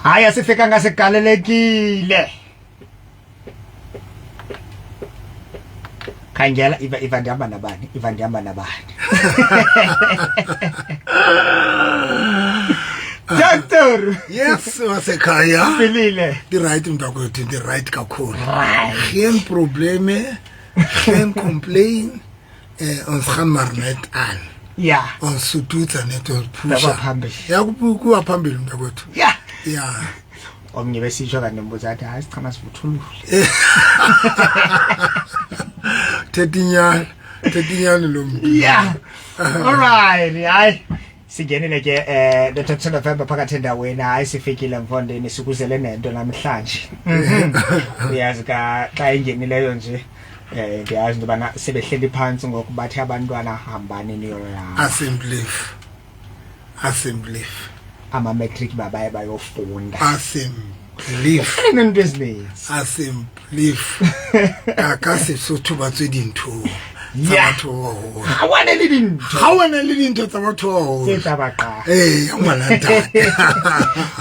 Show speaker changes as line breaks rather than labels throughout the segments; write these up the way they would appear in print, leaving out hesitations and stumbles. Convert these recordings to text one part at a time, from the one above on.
Hayi, asifikanga sigalelekile. Khangela iva, iva ndihamba nabani, iva ndihamba nabani. Doctor.
Yes, wasekhaya.
Philile.
Ndi-right mntakwethu, ndi-right kakhulu.
Right.
Geen probleme, geen complain. Ons gaan maar net aan.
Ja.
Ons sututsa net, ons
Kuba
phusha.
phambili.
Ya, kuba phambili mntakwethu.
Ja.
Ya.
Omnye besitsho kanti mbuza athi hayi, sichama sivuthulule.
Thetha inyani. Thetha inyani lo muntu.
Yeah. All right. Hayi. Singenile ke the 10 November phakathi endaweni. Hayi, sifikile mfondini, sikuzele nento namhlanje. Uyazi ka xa ingenileyo nje, ndiyazi into yobana sebehleli phantsi ngoku, bathi abantwana hambani niyolala.
Asseblief. Asseblief.
Ama-matric babaye bayofunda.
Asseblief.
Nento ezininzi.
Asseblief. Ka Sesotho ba tswe dinthong tsa batho ba baholo.
Ga wane le dintho.
Ga wane le dintho tsa batho ba baholo.
Tse tsa baqala.
Ee, ngwana ntate.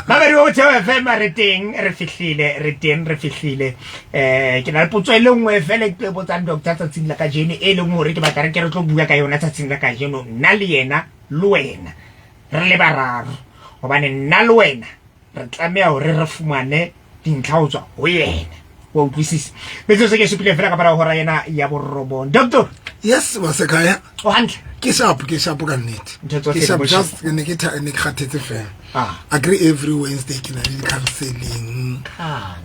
Babedi ba Motheo FM, re teng, re fihlile, re teng, re fihlile. Ke na le potso e le nngwe fela ke tlo e botsang doctor tsatsing la kajeno, e leng hore ke batla re ke re tlo bua ka yona tsatsing la kajeno, nna le yena le wena re le bararo, hobane nna le wena re tlameha hore re fumane dintlha ho tswa ho yena, wa utlwisisa? Metsotso ke supile fela ka mora hora ena ya borobong. Doctor.
Yes, wasekhaya.
O hantle?
Ke sharp, ke sharp ka nnete.
Ntho tsohle
Ke sharp,
di bo
just ne ke ne ke kgathetse fela.
Ah.
Agree, every Wednesday ke na le di-counseling.
Ah.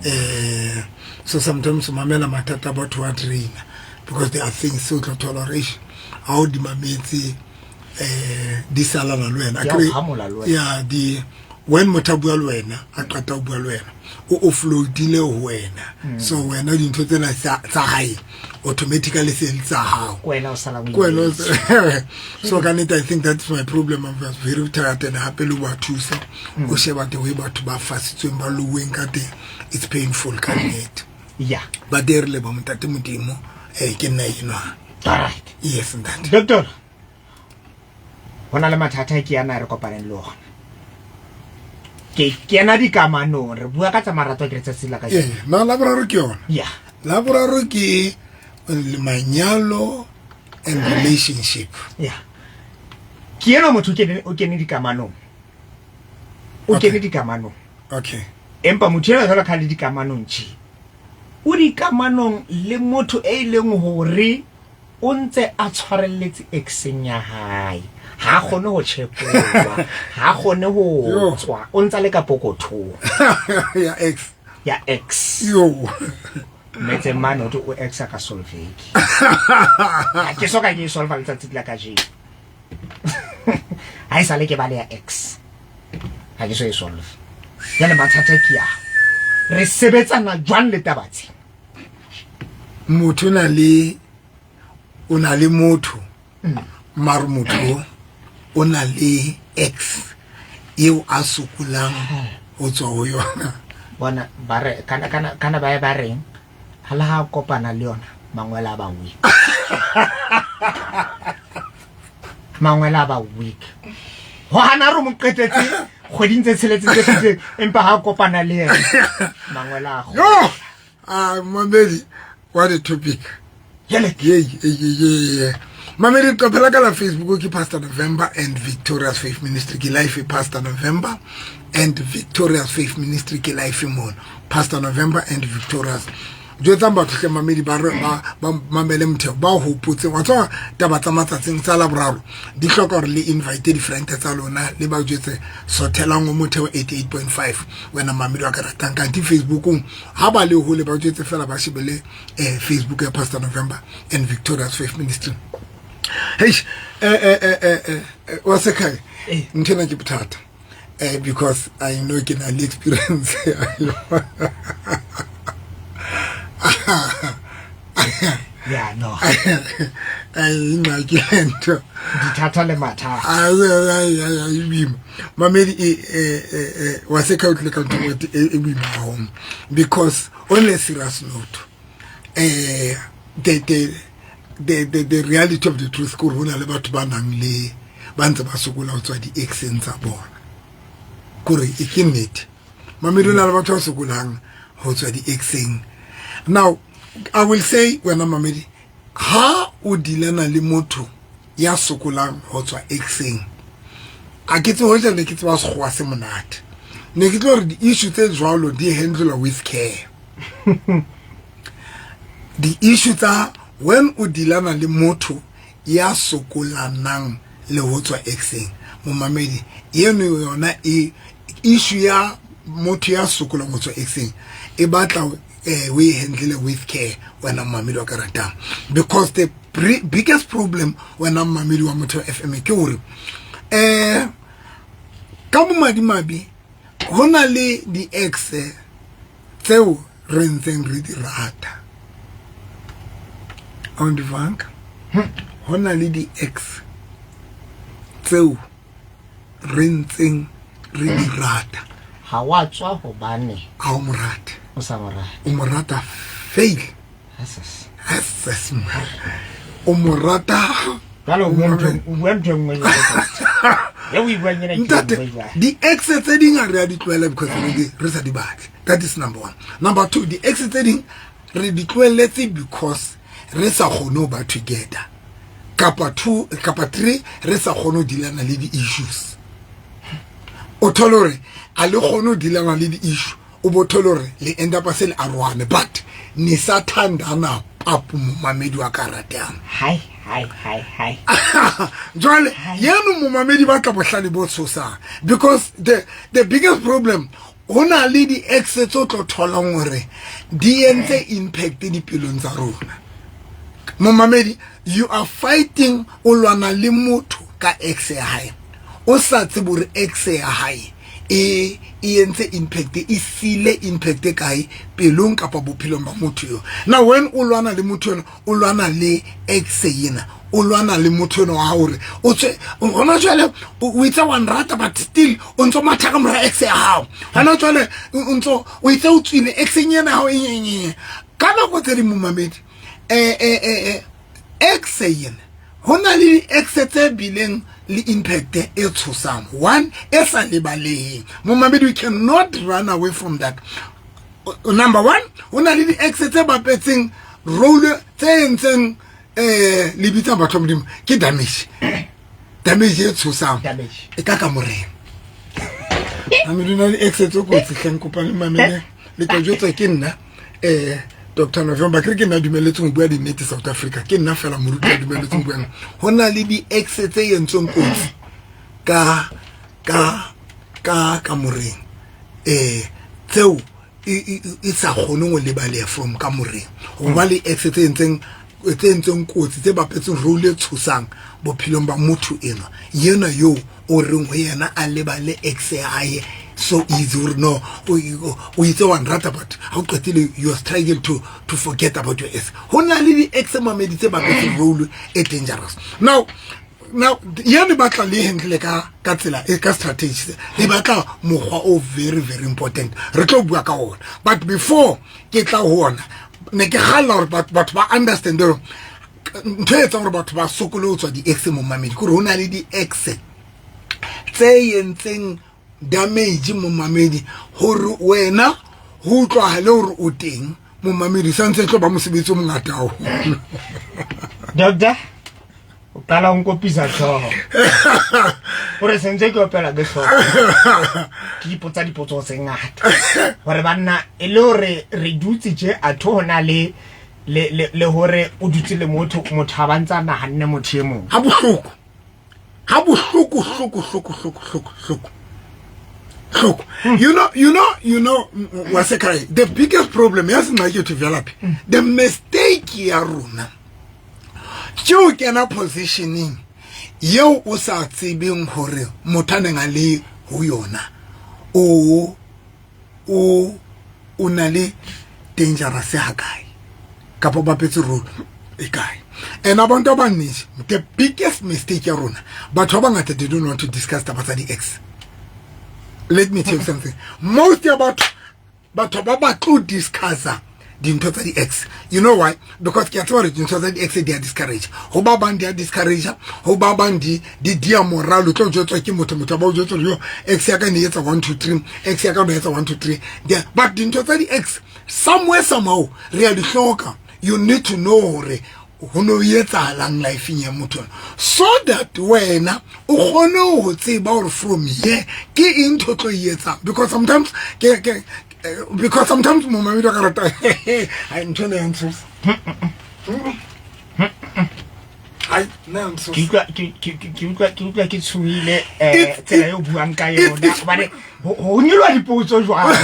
So sometimes o mamela mathata a batho wa draina, because there are things o tlo thola hore eish, ha o di mametse, di salana le wena.
Di a
Akere-
o hamola le wena.
Yeah, di when motho a bua le wena, a qeta ho bua le wena, o offloadile ho wena. So wena dintho tsena tsa hae automatically se le tsa hao.
Ke wena o salang o
Ke wena o
imetse.
So ka nnete, I think that's my problem. I was very tired and hape le wa thusa. O sheba the way batho ba fasitsweng, ba louweng ka teng, it's painful ka nnete. But e re leba motate Modimo, ke nna enwa.
All right.
Yes, ntate.
Doctor, ho na le mathata ke yana re kopaneng le ona. Ke kena dikamanong, re bua ka tsa marato ke re tsatsi la kajeno.
Ee, na Laboraro ke yona?
Yeah.
Laboraro ke manyalo and relationship.
Yeah. Ke ena motho o kene dikamanong. O kene dikamanong.
Okay.
Empa motho ena jwalo ka le dikamanong tje. O dikamanong le motho e leng hore o ntse a tshwarelletse exeng ya hae. Ha kgone ho tjhepowa, ha kgone ho
Yo.
tswa, o ntsa le ka pokothong.
Ya ex.
Ya ex.
Yo.
Metse mane o thwe o ex a ka solveki. Ha ke soka ke e solva letsatsi la kajeno. Ha e sale ke ba le ya ex. Ha ke so e solve. Jwale mathata ke a. Re sebetsana jwang le taba tse?
Motho o na le motho, mare motho o na le ex eo a sokolang ho tswa ho yona.
Bona ba re kana kana kana ba e ba reng ha le ha kopana le yona mangwele a ba weak. Mangwele a ba weak. Ho hana re mo qetetse kgweding tse tsheletseng tse fetileng, empa ha kopana le yena mangwele a go.
Yo! Ah, mamedi, what a topic.
Jale.
Ye, ye, ye, ye, ye. Mamedi, qophela ka la Facebook ke Pastor November and Victorious Faith Ministry ke life. Pastor November and Victorious Faith Ministry ke life mono. Pastor November and Victorious. Jwetsang batho hle mamedi, ba re ba mamele Motheo, ba hopotse wa tswa taba tsa matsatsing tsa Laboraro di hloka hore le invite di-friend tsa lona, le ba jwetse sothelang ho Motheo 88.5. Wena mamedi wa ka ratang kanti Facebookong ha ba le hole, ba jwetse fela ba shebele Facebook ya Pastor November and Victorious Faith Ministry. Hey, wa sekhaya, ntho ena ke bothata, because I know ke na le experience ya yona.
Yeah, no.
Ai, ingxaki le ntho.
Dithata le mathata.
Ai, ai, ai, ai, e boima mamedi, wa sekhaya, o tlile ka ntho e boima haholo, because on a serious note, the reality of the truth ke gore ho na le batho ba nang le ba ntse ba sokola ho tswa di-exeng tsa bona, kore e ke nnete. Mamedi, o na le batho ba sokolang ho tswa di-exeng. Now I will say, wena mamedi, ha o dealana le motho ya sokolang ho tswa exeng, a ke tse hoja ne ke tseba sekgowa se monate, ne ke tlo re di-issue tse jwalo di handle with care. Di-issue tsa when o dealana le motho ya sokolanang le ho tswa exeng, momamedi, eno yona e issue ya motho ya sokolang ho tswa exeng e batla o e handle with care, wena momamedi wa ka ratang, because the biggest problem, wena momamedi wa Motho FM, ke hore ka bomadimabe ho na le di-ex tseo re ntseng re di rata. Ondivanka, ho na le di-ex tseo re ntseng re di rata.
Ha wa tswa hobane
Ha o mo rate.
O sa mo rate.
O mo rata fail.
Ases.
Ases, o mo rata.
Jwale o bua ntho e nngwe jwale, e o e buang ena ke e
Ntate,
nngwe jwale.
di-ex tse ding a re a di tlohela because re sa di batle. That is number one. Number two, di-ex tse ding re di tlohelletse because re sa kgone ho ba together, kapa two, kapa three, re sa kgone ho dealana le di-issues. O thole hore a le kgone ho dealana le di-issue, o bo thole hore le end up se le arohane, but ne sa thandana papu, momamedi wa ka ratang.
Hai hai hai hai.
Jwale yeno, momamedi, batla bohlale bo tshosang, because the biggest problem, ho na le di-ex tse o tlo tholang hore di entse impact dipelong tsa rona. Momamedi, you are fighting, o lwana le motho ka ex ya hae, o sa tsebe hore ex ya hae e entse impact, e sile impact e kae pelong kapa bophelong ba motho eo. Now when o lwana le motho eno, o lwana le ex ena, o lwana le motho eno wa hore o tswe hona jwale, o itse wa nrata, but still o ntso matha ka mora ex ya hao. Hona jwale o ntso o itse o tswile exeng ena hao eng eng eng. Ka nako tse ding, momamedi, ex ena, ho na le di-ex tse bileng le impact e tshosang, one e sa lebaleheng. Momamedi, we cannot run away from that. Number one, ho na le di-ex tse bapetseng role tse entseng le bitsa batho ba Modimo ke damage, damage e tshosang.
Damage.
E ka kamoreng. Mamedi, na le ex tse kotsi hleng. Kopa le mamele, le tla jwetswa ke nna Dr November, ke re ke nna dumelletseng ho bua dinnete South Africa, ke nna fela moruti a dumelletseng ho bua. Ho na le di-ex tse entsweng kotsi ka kamoreng, tseo e sa kgoneng ho lebaleha from kamoreng. Ho ba le ex tse entseng kotsi, tse bapetseng role e tshosang bophelong ba motho enwa, yena yo o reng ho yena a lebale ex ya hae so easy, hore no, o itse wa nrata, but ha o qetile you are struggle to forget about your ex. Ho na le di-ex, mamedi, tse bapetseng role e dangerous. Now yane batla le handle ka tsela e ka strategy, e batla mokgwa o very very important, re tlo bua ka ona. But before ke tla ho ona, ne ke kgalla hore batho ba understand hore ntho e etsang hore batho ba sokole ho tswa di-ex, momamedi, ke hore ho na le di-ex tse entseng damage, momamedi, hore wena ho utlwahale hore o teng, momamedi, santse e tlo ba mosebetsi o mongata haholo.
Doctor, o qala o nkopisa tlhogo gore sentse ke opela ke tlhogo, ke ipotsa dipotso tse ngata gore banna e le gore re dutse tje, atho ho na le hore o dutse le motho, motho a ba ntse a nahanne motho e mong.
Ha bohloko, ha bohloko, hloko hloko hloko hloko hloko hloko. You know wasekhaya, the biggest problem ya sengxaki yethu velaphi, the mistake ya rona ke o kena positioning yeo o sa tsebeng hore motho a neng a le ho yona o na le dangerous ha kae kapa o bapetse role e kae. And abantu abaninzi, the biggest mistake ya rona, batho ba bangata, they don't want to discuss taba tsa di-ex. Let me tell you something, most ya batho ba batlo discussa Dintho tsa di-ex, you know why? Because ke a tseba gore dintho tsa di-ex di a discourage go ba bang, di a discourage go ba bang, di dia morale. O tlo jwetswa ke motho ba o jwetsa gore yo, ex ya ka ne etsa 1 2 3, ex ya ka ne etsa 1 2 3. But dintho tsa di-ex, somewhere, somehow, re a di hloka. You need to know gore go no etsahalang lifeng ya motho, so that wena o kgone go tseba gore from here ke eng ntho tlo e etsang. Because sometimes momamedi wa ka rata, ai, ntho ena ya ntshosa. Ai, nna ya ntshosa.
Ke utlwa ke tshohile tsela e o buang ka yona, hobane ho nyolwa dipotso jwang?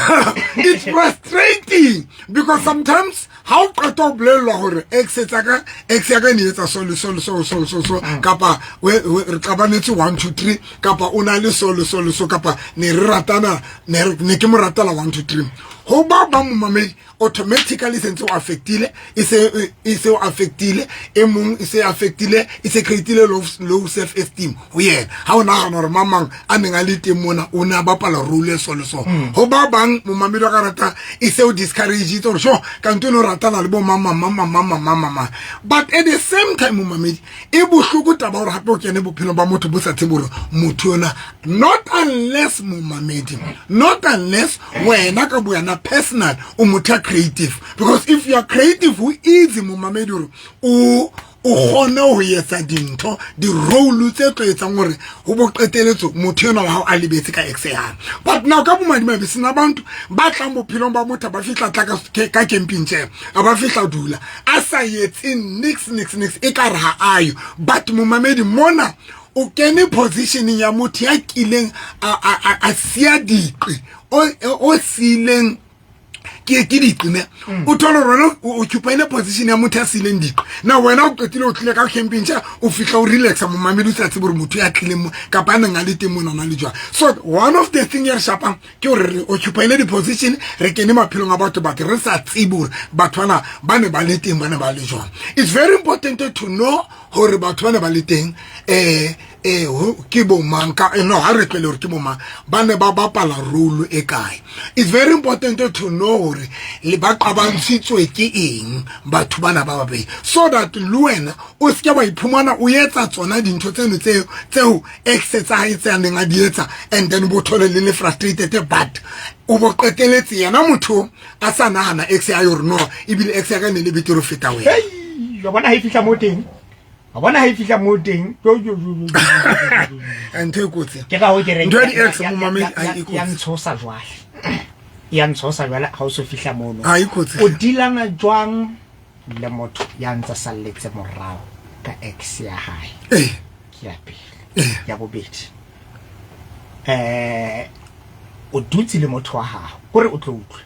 It's frustrating because sometimes ha o qeta ho bolellwa hore ex tsa ka, ex ya ka ne etsa so le so le so so so so, kapa re qabanetse 1 2 3, kapa o na le so le so le so, kapa ne re ratana, ne ke mo ratela 1 2 3, ho ba ba momamedi automatically sentse o affectile, e se o affectile e mong, e se affectile, e se creatile low self esteem ho yena. Ha o nagana gore mamang a neng a le teng mona o ne a bapala role e so le so, ho ba bang momamedi wa ka rata, e se o discouragitse gore sure kante o ne o ratana le bo mamang mamang mamang mamang. But at the same time, momamedi, e bohloko taba gore gape o kene bophelong ba motho bo sa tsebe gore motho yona, not unless, momamedi, not unless wena ka boyana personal o motho ya creative. Because if you are creative, ho easy, momamedi, gore o kgone ho etsa dintho, di-role tse tlo etsang gore ho bo qeteletso motho enwa wa hao a lebetse ka ex ya. But now ka bomadimabe sena bantu ba tlang bophelong ba motho, ba fihla tla ka camping tje, a ba fihla dula a sa etse nix nix nix, e ka re ha ayo. But momamedi, mona o kene positioning ya motho ya kileng a siya diqi, o siileng ke diqi ne o thole gore wena o occupyile position ya motho ya siileng diqi. Na wena o qetile, o tlile ka camping tja, o fihla o relaxa, momamedi, o sa tsebe gore motho ya tlileng mo kapa a neng a le teng mona o na le jwang. So one of the thing ya re shapang ke gore re occupyile di-position, re kene maphelong a batho, but re sa tsebe gore batho bana ba ne ba le teng, ba ne ba le jwang. It's very important to know gore batho ba ne ba le teng ke bo mang ka no ha re tlwele hore ke bo mang, ba ne ba bapala role e kae. It's very important to know hore le ba qabantshitswe ke eng batho bana ba babedi, so that le wena o seke wa iphumana o etsa tsona dintho tseno tseo ex tsa hae tse a neng a di etsa, and then bo thole le frustrated, but o bo qeteletse yena motho a sa nahana ex ya hore no, ebile ex ya ka ne le betere ho feta wena.
Hei, wa bona ha e fihla mo teng, wa bona ha e fihla mo teng. Jo, jo, jo, jo, jo, jo, jo.
Ntho e kotsi.
Ke ka ho ke reng
Ntho ya di-ex, momamedi, ha e kotsi.
Ya ntshosa jwale, ya ntshosa jwale ha o so fihla mono.
Ha e kotsi.
O dilana jwang le motho ya ntsa salletse morao ka ex ya hae? Ke ya pele. Ya bobedi, o dutse le motho wa hao, kore o tlo utlwe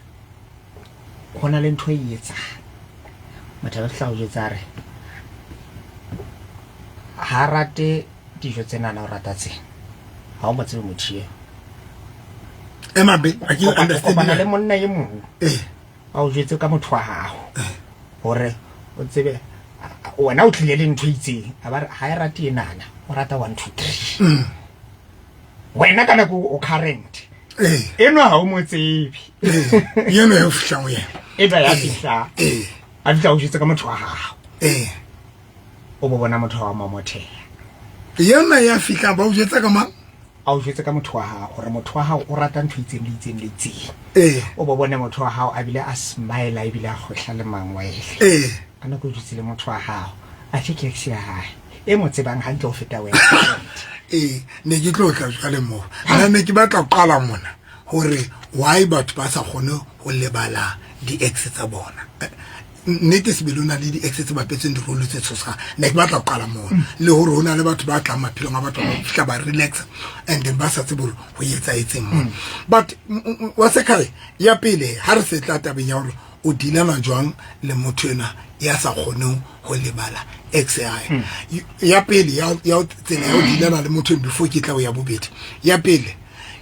go na le ntho e etsang, motho a fihla go jwetsa a re ha rate dijo tsenana, o rata tsena, ha o mo tsebe motho eo.
Emabe a ke
O kopana le
understand.
monna e mong, a o jwetse ka motho wa gago gore o tsebe wena o tlile le ntho e itseng, a ba re ha e rate enana, o rata 1 2 3. Wena ka nako o current enwa ha o mo tsebe.
Yeno ya fihlang ho yena.
Enwa ya fihlang, a fihla o jwetse ka motho wa gago, o bo bona motho wa mamothela.
Yena ya fihlang ba o jwetsa ka mang?
A o jwetse ka motho wa gago gore motho wa gago o rata ntho e itseng le itseng le itseng. O bo bone motho wa gago a bile a smile, ebile a kgohla le mangwele. Ka nako o dutse le motho wa gago, a ke ex ya hae e mo tsebang hantle ho feta wena.
Ee, ne ke tlo tla jwale moo. Nna ne ke batla ho qala mona hore why batho ba sa kgone ho lebala di-ex tsa bona. Nnete sebele o na le di-ex tse bapetseng di-role tse tshosang. Ne ke batla ho qala mona le hore ho na le batho ba tlang maphelong a batho, ba fihla ba relax and then ba sa tsebe hore ho etsahetseng mona. But wa sekgale ya pele, ha re se tla tabeng ya hore o dealana jwang le motho ena ya sa kgoneng ho lebala ex ya hae, ya pele ya tsela ya ho dealana le motho before ke tla ho ya bobedi, ya pele,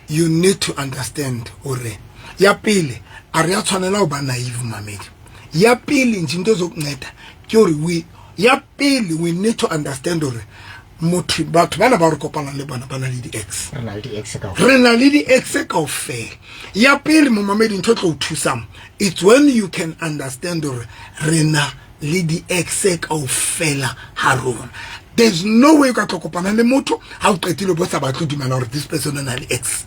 you need to understand hore ya pele a re ya tshwanela ho ba naive, mamedi. Ya pele nje into ezokunceda ke hore we, ya pele, we need to understand hore Motho, batho bana ba re kopanang le bona ba na le di-ex.
Re na le di-ex kaofela.
Re na le di-ex kaofela. Ya pele, momamedi, ntho e tlo o thusang, it's when you can understand hore re na le di-ex kaofela ha rona. There's no way o ka tlo kopana le motho ha o qetile bo sa batle dumela hore this person o na le ex.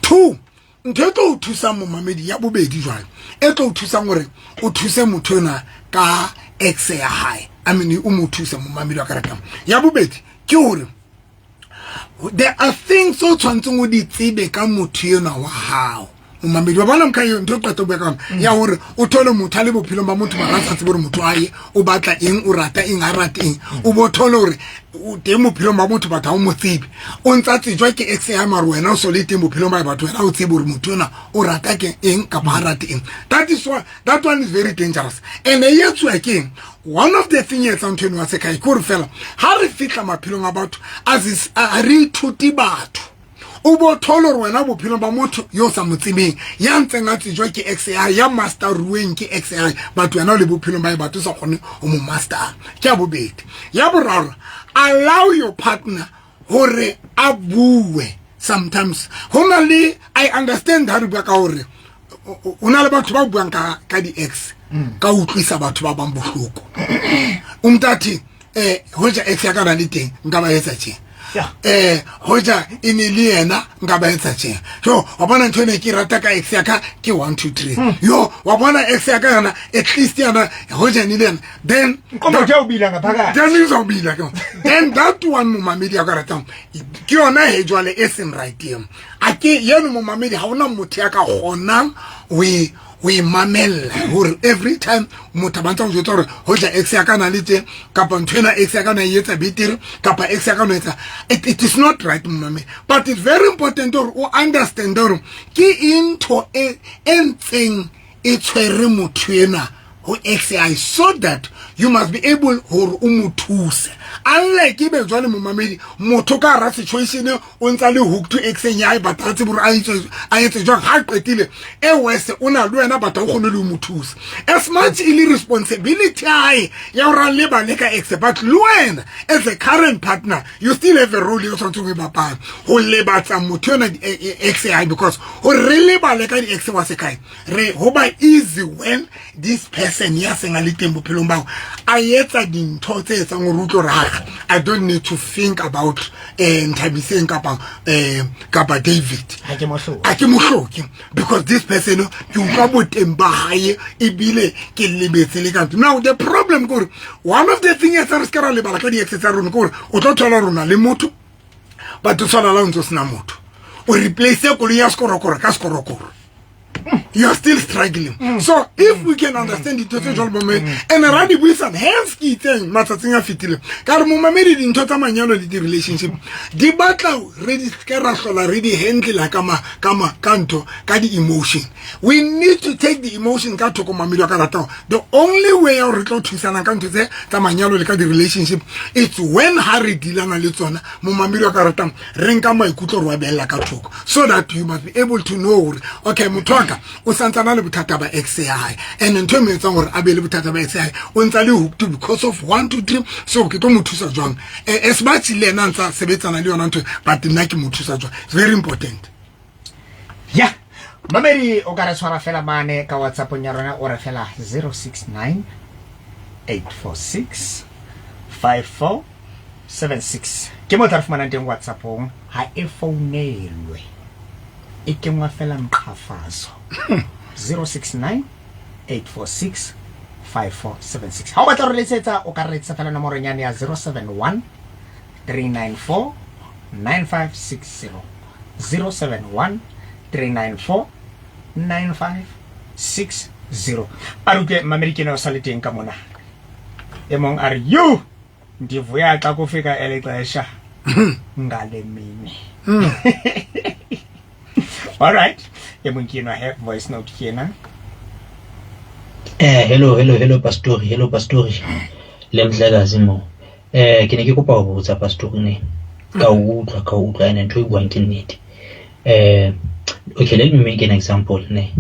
Two, ntho e tlo o thusang, momamedi, ya bobedi jwale e tlo o thusang hore o thuse motho ena ka ex ya hae, I mean, o mo thuse, momamedi wa ka ratang, ya bobedi ke hore there are things o tshwanetseng o di tsebe ka motho enwa wa hao, momamedi wa bona. Mokha eo ntho e qeta ho bua ka yona ya hore o thole motho a le bophelong ba motho, mara a sa tsebe hore motho aye o batla eng, o rata eng, ha rate eng. O bo thole hore o teng bophelong ba motho, batho ha o mo tsebe, o ntsa tsejwa ke ex ya, mare wena o so le teng bophelong ba batho, wena o tsebe hore motho ona o rata ke eng kapa ha rate eng. That is why that one is very dangerous and e etsuwa ke eng? One of the thing e etsang ntho eno ya sekai ke hore fela ha re fihla maphelong a batho, a re ithute batho. O bo thole hore wena bophelong ba motho yo o sa mo tsebeng, ya ntseng a tsejwa ke ex ya hae, ya master rueng ke ex ya hae, batho wena o le bophelong ba batho o sa kgone ho mo master. Ke ya bobedi. Ya boraro, allow your partner hore a bue. Sometimes ho na le, I understand ha re bua ka hore o na le batho ba buang ka di-ex ka utlwisa batho ba bang bohloko. O mntathi hoja ex ya ka na le teng, nka ba etsa tje. Hoja e ne le yena, nka ba etsa tje. So wa bona ntho ene ke rata ka ex ya ka ke 1 2 3. Yo, wa bona ex ya ka yona, at least yona hoja ne le yena, then
Umqombothi uyawubila ngaphakathi.
Then izawubila ke. Then that one, momamedi ya ka ratang, ke yona he jwale e seng right eo. A ke yeno, momamedi, ha ona motho ya ka kgonang ho e mamella hore every time motho a bantsa go jwetsa hore hoja ex ya ka na le tje, kapa ntho ena ex ya ka na e etsa betere, kapa ex ya ka no etsa it is not right, momamedi. But it's very important hore o understand hore ke ntho e ntseng e tshwere motho ena ho ex ya, so that you must be able hore o mo thuse. Unlike ebe jwale, momamedi, motho ka hara situation o ntsa le hook to ex ya hae, but ha tsebe hore a etse jwang. Ha qetile e worse, o na le wena, but ha o kgone le ho mo thusa. As much e le responsibility ya hae ya hore a lebale ka ex, but le wena as a current partner, you still have a role e o tshwanetseng ho e bapala ho lebatsa motho yona ex ya hae, because hore re lebale ka di-ex wa sekae re ho ba easy when this person ya seng a le teng bophelong bao a etsa dintho tse etsang hore o tlo re, "I don't need to think about Nthabiseng kapa David."
Ha ke mo hloke.
A ke mo hloke because this person ke utlwa boteng ba hae ebile ke lebetse le ka. Now the problem ke hore one of the thing e tsa re se ka ra lebala ka di-ex tsa rona ke hore o tlo thola rona le motho, but o tshwana la o ntse o sena motho, o replace koloi ya sekorokoro ka sekorokoro, you are still struggling. So if we can understand dintho tse jwalo, momamedi, and ra di buisana, hence ke itseng matsatsing a fetileng ka re, momamedi, dintho tsa manyalo le di-relationship di batla re di ke ra hlola re di handlela ka ntho ka di-emotion. We need to take the emotion ka thoko, mamedi wa ka ratang. The only way ya gore re tlo thusanang ka ntho tse tsa manyalo le ka di-relationship, it's when ha re dealana le tsona, momamedi wa ka ratang, re nka maikutlo re wa beella ka thoko, so that you must be able to know gore, okay, motho wa ka o santsana le bothata ba ex ya hae, and ntho e mo etsang gore a be le bothata ba ex ya hae, o ntsa le hooked because of 1 2 3. So ke tlo mo thusa jwang? As much le ena a ntsa sebetsana le yona ntho, but nna ke mo thusa jwang? It's very important.
Ya mamedi, o ka re tshwara fela mane ka WhatsAppong ya rona, o re fela 069 846 5476. Ke mo tla re fumanang teng WhatsAppong. Ha e founelwe, e kengwa fela mqhafazo, 069 846 5476. Ha o batla re letsetsa, o ka re letsetsa fela nomorong yane ya 071 394 9560, 071 394 9560. A re utlwe mamedi ke ne o sa le teng ka mona. E mong a re, "You, ndivuya xa kufika eli xesha ngale mini." All right, e mong ke enwa he, voice note ke ena.
Hello, hello, hello, pastori, hello, pastori le Mhlekazi mo. Ke ne ke kopa ho botsa, pastori, ne ka o utlwa, ka o utlwa, ene ntho e buang ke nnete. Okay, let me make an example ne.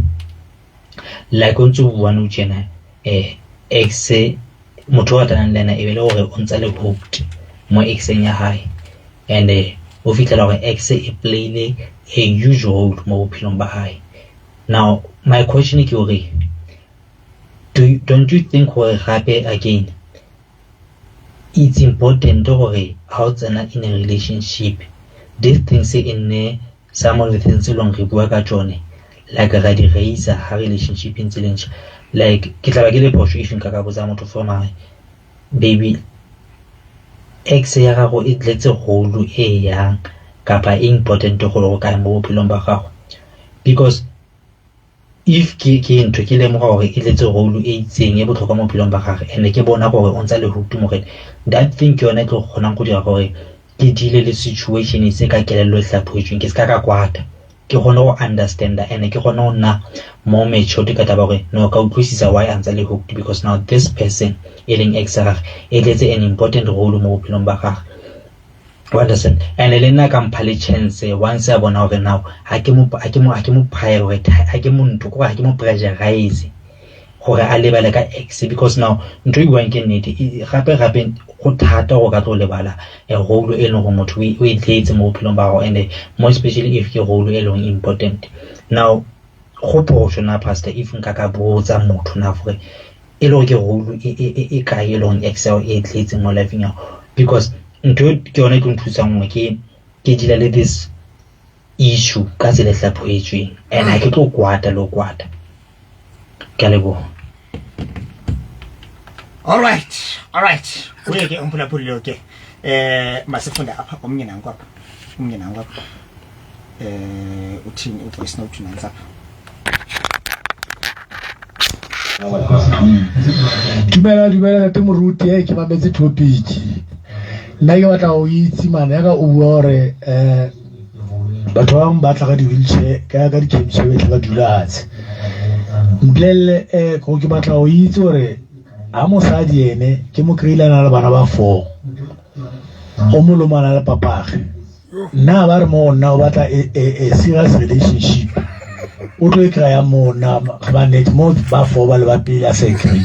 Like o ntso bua nou tjena, ex motho o ratanang le ena e be le hore o ntsa le hooked. mo exeng ya hae and o fihlela gore ex e playile a huge role mo bophelong ba hae. Now my question ke hore don't you think gore gape again it's important gore ha o tsena in a relationship these things e nne some of the things tse leng re bua ka tsone like ra di raisa ha relationship e ntse le ntjha. Like ke tla ba ke le phoso if nka ka botsa motho for mare baby ex ya gago e tletse role e yang kapa e important go le go kae mo bophelong ba gago, because if ke ntho ke lemoga gore e tletse role e itseng e botlhokwa mo bophelong ba gage and ke bona gore o ntse le hooked mo go ene, that thing ke yone e tlo kgonang go dira gore ke deal le situation se ka kelello e hlaphohetsweng, ke se ka ka kwata, ke kgone go understanda and ke kgone go nna more matured ka taba gore no ka utlwisisa why a ntse le hooked, because now this person e leng ex ya gage e tletse an important role mo bophelong ba gage. You understand? And le nna ka mpha le chance once a bona gore now ha ke mo prioritize, ha ke mo ntho, ha ke mo pressurize gore a lebale ka ex, because now ntho e buang ke nnete, gape gape go thata go ka tlo lebala a role e leng gore motho o e tletse mo bophelong ba gago, and more especially if ke role e leng important. Now go phoso na pastor if nka ka botsa motho na gore e le gore ke role e kae e leng ex e tletse mo lifeng ya, because ntho ke yone e tlo nthusang nngwe ke deal le this issue ka tsela e hlaphohetsweng and ha ke tlo kwata le ho kwata. Ke a leboha.
All right. Kuye ke umphulaphuli ke masifunda apha omnye nanku apha. Omnye nanku apha. Uthini u-voice note nansi apha.
Dumela ntate Moruti, ke mametse topic. Nna ke batla ho itse mane ya ka o bua hore batho ba bang ba tla ka di-wheelchair ka di-wheelchair ba tla ba dula fatshe. Mpolelle ke batla ho itse hore ha mosadi ene ke mo kry-ile a na le bana ba 4, o molomana le papage, nna ba re mo nna o batla a serious relationship, o tlo e kry-a mo nna ba nnete mo ba 4 ba le ba pele a sa e kry-e.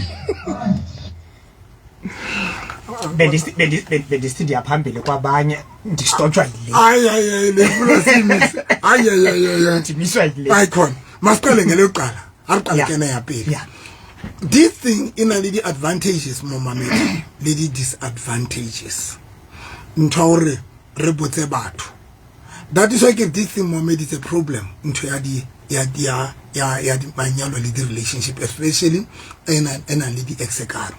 Bendisithi ndiyaphambili kwabanye ndistotshwa yile.
Hayi le funa simise. Hayi.
Ndimiswa yile.
Hayi khona. Masiqale ngelokuqala. Aqale kena ya pele.
Yeah.
This thing ina le di-advantages mo mamedi le di-disadvantages. Ntho ya hore re botse batho. That is why ke this thing momedi is a problem. Ntho ya di ya ya ya ya manyalo le di-relationship, especially ena le di-ex-karo.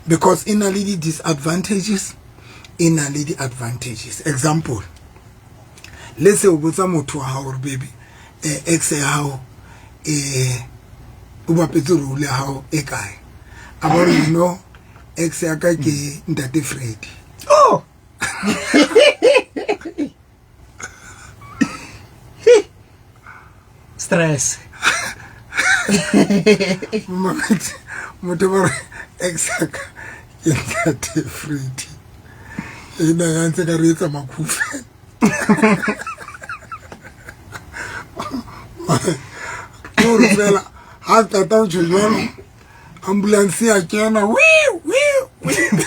Because ina le di-disadvantages, ina le di-advantages. Example, let's say o botsa motho wa hao hore baby, ex ya hao o bapetse role ya hao e kae? A ba re, you know, ex ya ka ke ntate Freddy.
Oh. Stress.
Motho ba re ex ya ka ke ntate Freddy. E na ga ntse ka re etsa makhufe. Ke fela ha tata o tjho jwalo, ambulance ya kena, wii wii wii.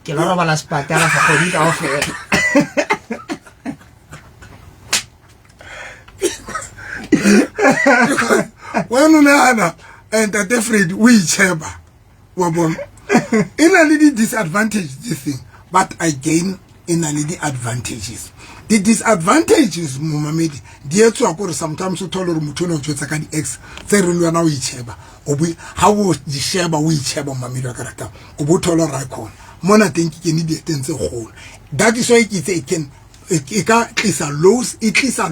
Ke lo robala sepatala for kgwedi kaofela.
Wena o nahana ntate Freddy o itjheba, wa bona. E na le di-disadvantage this thing, but again e na le di-advantages. The disadvantages momamedi di etswa kore sometimes o thole hore motho o ne o jwetsa ka di-ex tse reng le wena o itjheba, o bo ha o di sheba o itjheba momamedi wa ka ratang, o bo thola hore ha khona mona teng ke kene dieteng tse kgolo. That is why ke itse e can e ka tlisa low, e tlisa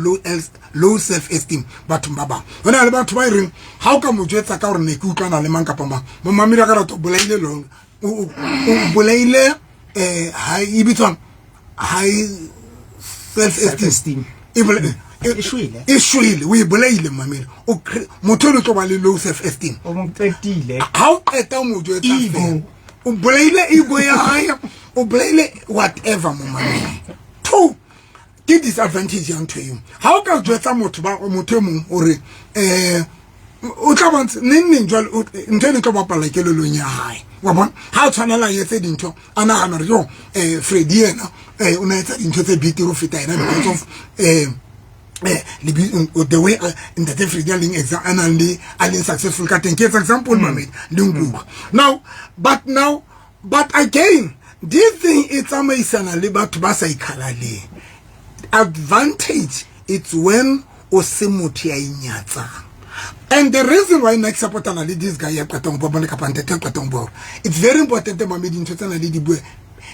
low self esteem bathong ba bang. Ho na le batho ba e reng ha o ka mo jwetsa ka hore ne ke utlwana le mang kapa mang, momamedi wa ka rata o bolaile long, o bolaile ha e bitswang high self esteem.
E shwele.
E shwele, o e bolaile mamedi. O motho o tlo ba le low self esteem.
O mo qetile.
Ha o qeta o mo jwetsa fela, o bolaile ego ya hae, o bolaile whatever momamedi. Two, ke disadvantage ya ntho eo. Ha o ka jwetsa motho ba motho e mong hore o tla bontsha neng neng jwale ntho e tlo bapala kelellong ya hae. Wa bona ha tshwanela etse dintho, a nahana hore yo Freddy yena o na etsa dintho tse betere ho feta yena because of the way ntate Freddy a leng a nang le a leng successful ka teng. Ke etsa example, mamedi le nkutlwa now. But now, but again, this thing e tsamaisana le batho ba sa ikhalaleng. Advantage, it's when o se motho ya inyatsang. And the reason why nna ke supportana le this guy ya qetang ho bone kapa ntate ya qetang ho bua, it's very important, mamedi, ntho tsena le di bue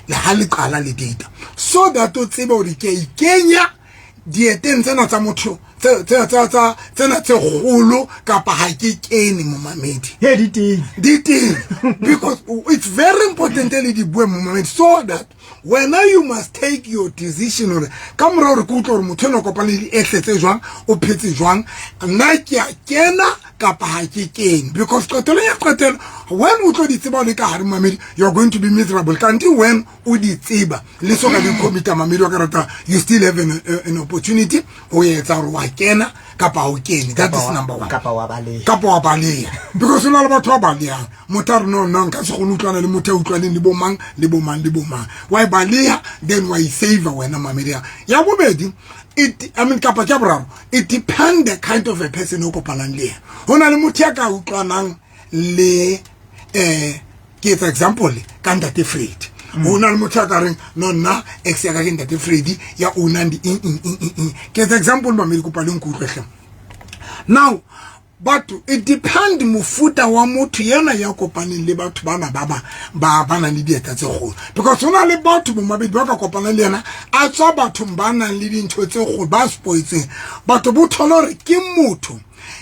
le ha le qala le data, so that o tsebe hore ke a ikenya dieteng tsena tsa motho tsena tse kgolo kapa ha ke kene, momamedi.
He, di teng.
Di teng, because it's very important le di bue, momamedi, so that wena you must take your decision hore ka mora hore ke utlwe hore motho ena o kopane le diehle tse jwang, o phetse jwang, nna ke a kena kapa ha ke kene. Because qetelong ya qetelo, when o tlo di tseba o le ka hare, mamedi, you are going to be miserable. Kante when o di tseba le so ka di commita, mamedi wa ka rata, you still have an opportunity ho etsa hore wa kena kapa ha o kene. That is number one.
Kapa wa baleha.
Kapa wa baleha, because o na le batho ba balehang. Motho a re, "No, no, nka se kgone utlwana le motho a utlwaneng le bo mang le bo mang le bo mang." Wa e baleha, then wa e save wena, mamedi. Ya bobedi, it, I mean, kapa ke ya boraro, it depend the kind of a person o kopanang le yena. Ho na le motho ya ka utlwanang le ke etsa example ka ntate Freddy. Ho na le motho a ka reng, "No, nna ex ya ka ke ntate Freddy ya ownang di eng eng eng eng eng." Ke etsa example, mamedi, kopa le nkutlwe hle. Now, but it depend mofuta wa motho yena ya kopaneng le batho bana ba nang le dieta tse kgolo, because ho na le batho bomabedi ba ka kopanang le yena a tswa bathong ba nang le dintho tse kgolo, ba spoitseng batho bo thola hore ke motho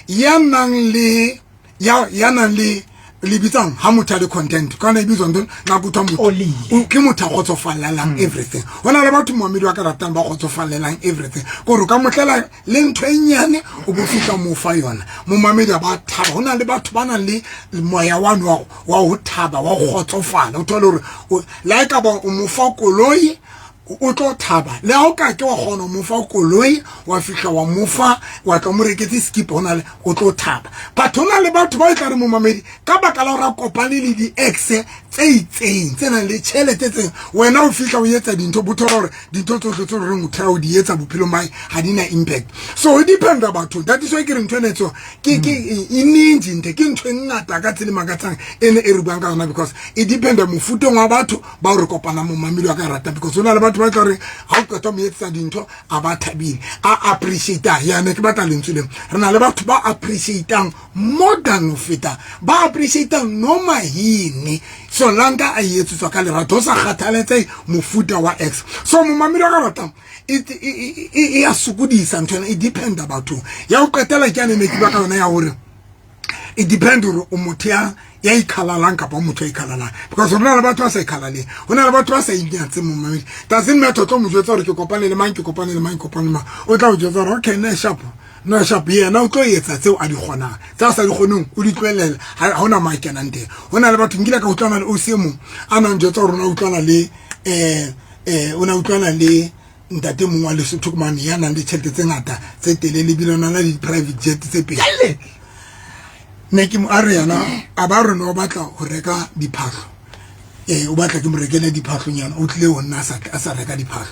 ya nang le ya nang le le bitsang ha motho a le content kana e bitswa ntho nka kuthwa motho
Olile.
Ke motho a kgotsofallelang everything. Ho na le batho, moamedi wa ka ratang, ba kgotsofallelang everything, kore o ka motlela le ntho e nyane, o bo fihla mo fa yona, momamedi a ba thaba. Ho na le batho ba nang le moya wane wa ho thaba, wa ho kgotsofala. O thole hore le ha e ka ba o mo fa koloi, o tlo thaba. Le ha o ka ke wa kgona ho mo fa koloi, wa fihla wa mo fa, wa tla mo reketse skipa, ho na le o tlo thaba. But ho na le batho ba e tla re, momamedi, ka baka la hore a kopane le di-ex tse itseng tse nang le tjhelete tse, wena o fihla o etsa dintho, bo thola hore dintho tsohle tse reng o thea o di etsa bophelong ba hae ha di na impact. So ho dependa bathong. That is why ke re ntho ena e tswa ke e ninji nthe ke ntho e ngata ka tsela e makatsang ene e re buang ka yona, because e dependa mofuteng wa batho ba o re kopanang, momamedi wa ka rata, because ho na le batho ba tla re ha o qeta ho mo etsetsa dintho a ba thabile, a appreciata. Yana ke batla lentswe leo, re na le batho ba appreciatang more than ho feta, ba appreciatang noma yini solanka a e etsetswa ka lerato, ho sa kgathaletse mofuta wa ex. So momamedi wa ka ratang, e ya sokodisa ntho ena, e dependa bathong. Ya ho qetela ke yane ne ke bua ka yona ya hore e depend hore o motho ya ikhalalang kapa o motho ya ikhalalang, because ho na le batho ba sa ikhalaleng, ho na le batho ba sa inyatseng. Momamedi, doesn't matter o tlo mo jwetsa hore ke kopane le mang, ke kopane le mang, ke kopane le mang, o tla o jwetsa hore okay, ne sharp, no sharp. Yena o tlo etsa tseo a di kgonang, tse a sa di kgoneng o di tlohelela, ha hona mo a kenang teng. Ho na le batho, nkile ka utlwana le o mong a nang jwetsa hore o na utlwana le o na utlwana le ntate mongwe wa Lesotho mane ya nang le tjhelete tse ngata tse telele, ebile o na le di-private jet tse pedi. Ne ke mo a re yena a ba re no o batla ho reka diphahlo, o batla ke mo rekele diphahlonyana. O tlile ho nna a sa reka diphahlo,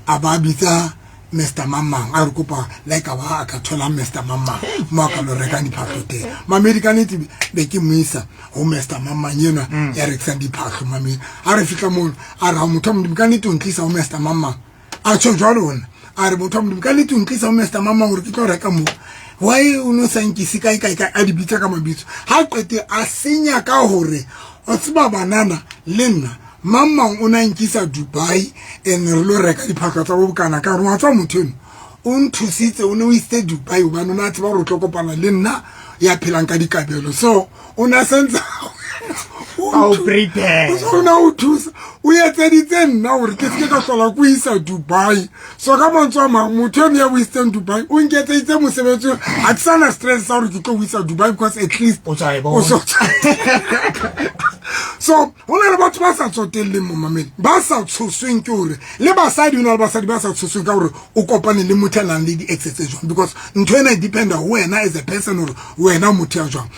a ba bitsa Mr Mamang, a re kopa le ka ba a ka thola Mr Mamang mo a ka lo rekang diphahlo teng. Mamedi, ka nnete be ke mo isa ho Mr Mamang enwa ya rekisang diphahlo. Mamedi, a re fihla mono, a re ha motho wa Modimo, ka nnete o ntlisa ho Mr Mamang. A tjho jwalo hona, a re motho wa Modimo, ka nnete o ntlisa ho Mr Mamang hore ke tlo reka moo, why o no sa nkise kae kae kae? A di bitsa ka mabitso. Ha qete a senya ka hore o tseba banana le nna mang mang o na nkisa Dubai and re lo reka diphahlo tsa bo bokana. Ka re wa tswa motho eno o nthusitse, o ne o isitse Dubai hobane o ne a tseba hore o tlo kopana le nna ya phelang ka dikabelo, so o ne a sentse
A o prepare.
O ne o thusa, o etseditse nna hore ke seke ka hlola ko isa Dubai. So ka mantswe a mang, motho eno ya o isitseng Dubai o nketseditse mosebetsi, ha ke sana stress sa hore ke tlo o isa Dubai, because at least
O tswa e
o
bona.
So ho na le batho ba sa tsotelleng, momamedi, ba sa tshosweng ke hore le basadi, ho na le basadi ba sa tshosweng ka hore o kopane le motho a nang le di-ex tse jwang, because ntho ena e dependa ho wena as a person, hore wena o motho ya jwang.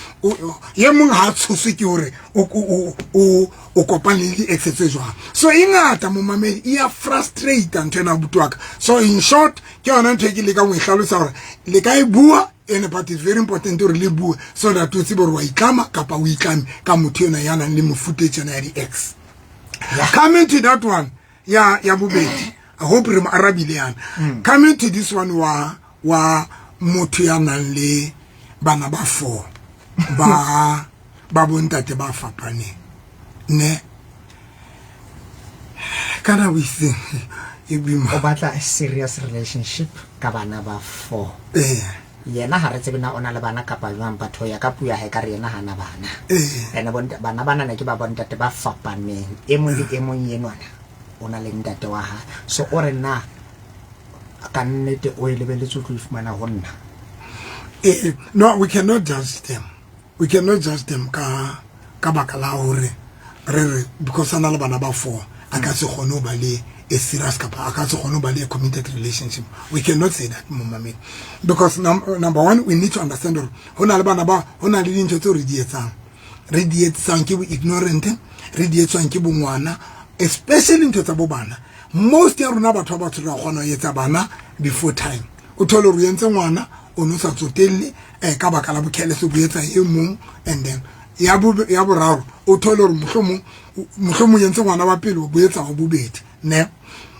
Ye mong ha a tshoswe ke hore o kopane le di-ex tse jwang. So e ngata, momamedi, e ya frustrate ntho ena, abuti wa ka. So in short, ke yona ntho e ke lekang ho e hlalosa hore le ka e bua ene, but it's very important hore le bue so that o tsebe hore wa itlama kapa o itlame ka motho ena ya nang le mofuta e tjena ya di-ex. Coming to that one ya bobedi, I hope re mo arabile yana. Coming to this one wa motho ya nang le bana ba four ba bontate ba fapaneng, ne kana o itseng e boima.
O batla a serious relationship ka bana ba four. Yena ha re tsebe na o na le bana kapa jwang, but ho ya ka puo ya hae ka re yena hana bana. Ene bana bana ne ke ba bontate ba fapaneng, e mong le e mong enwana o na le ntate wa hae. So o re na ka nnete o e lebeletse o tlo e fumana ho nna?
No, we cannot judge them, we cannot judge them ka baka la hore re because a na le bana ba four, a ka se kgone ho ba le a serious kapa a ka se kgone ho ba le a committed relationship. We cannot say that, momamedi, because number one, we need to understand hore ho na le bana ba ho na le dintho tseo re di etsang, re di etsang ke bo ignorant, re di etswang ke bongwana, especially ntho tsa bo bana. Most ya rona batho ba batsho re kgona ho etsa bana before time. O thole hore o entse ngwana o no sa tsotelle ka baka la bokhelese, bo etsa e mong, and then ya boraro o thole hore mohlomong entse ngwana wa pele, o bo etsa wa bobedi, ne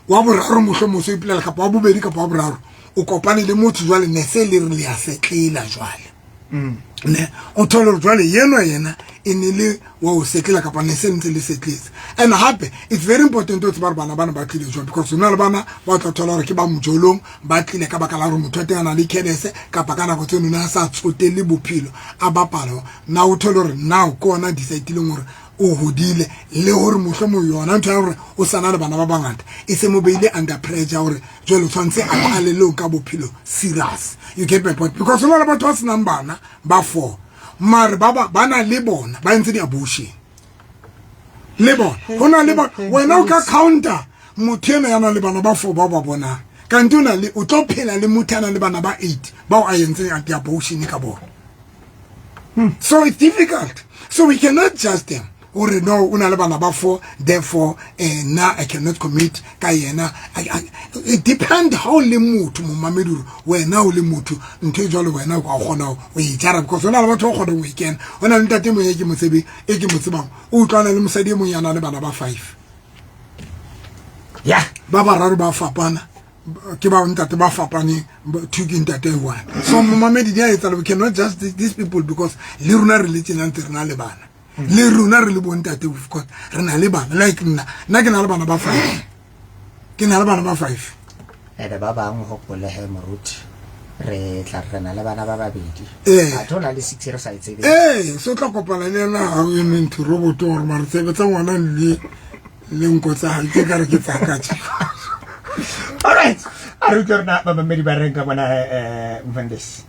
wa boraro mohlomong so ipolela kapa wa bobedi kapa wa boraro o kopane le motho jwale, ne se le re le ya setlela jwale, ne o thole hore jwale yeno yena e ne le wa o setlela kapa ne se ntse le setletse. And hape it's very important ho tseba hore bana bana ba tlile jwang, because hona le bana ba tla thola hore ke ba mojolong, ba tlile ka baka la hore motho wa teng a na le careless kapa ka nako tseno ne a sa tsotelle bophelo, a bapala. Na o thole hore now ke ona decide-ileng hore o hodile, le hore mohlomong yona ntho ya hore o sana le bana ba bangata e se mo beile under pressure hore jwale o tshwanetse a qale le ka bophelo serious. You get my point? Because hona le batho ba senang bana ba four, mare ba na le bona ba entse di-abortion le bona. Ho na le bona, wena o ka counter motho ena ya nang le bana ba four bao ba bonang, kante o na le o tlo phela le motho a nang le bana ba eight bao a entseng di-abortion ka bona. So it's difficult, so we cannot judge them hore no, o na le bana ba four, therefore na I cannot commit ka yena. It depend how le motho, momamedi, hore wena o le motho ntho e jwalo wena o ka kgona ho e jara, because hona le batho ba kgonang ho e kena. Ho na le ntate mong e ke mo tsebe, e ke mo tsebang, o utlwana le mosadi e mong ya nang le bana ba five. Ba bararo ba fapana, ke ba ntate ba fapaneng, two ke ntate e one. So momamedi, di a etsala. We cannot judge these people because le rona re le tjena ntse re na le bana, le rona re le bontate, we've got re na le bana. Like nna ke na le bana ba five, ke na le bana ba five.
Ene ba bangwe hopole he moruti, re tla re na le bana ba babedi, atho na le six re sa e tsebeng.
Ee, se tla kopana le ena ga o eme ntho roboto gore mare tsebe tsa ngwana le nko tsa gae ke kare ke tsa ka tje.
Alright, a re utlwe rona bamamedi ba reng ka bona. Mfundisi,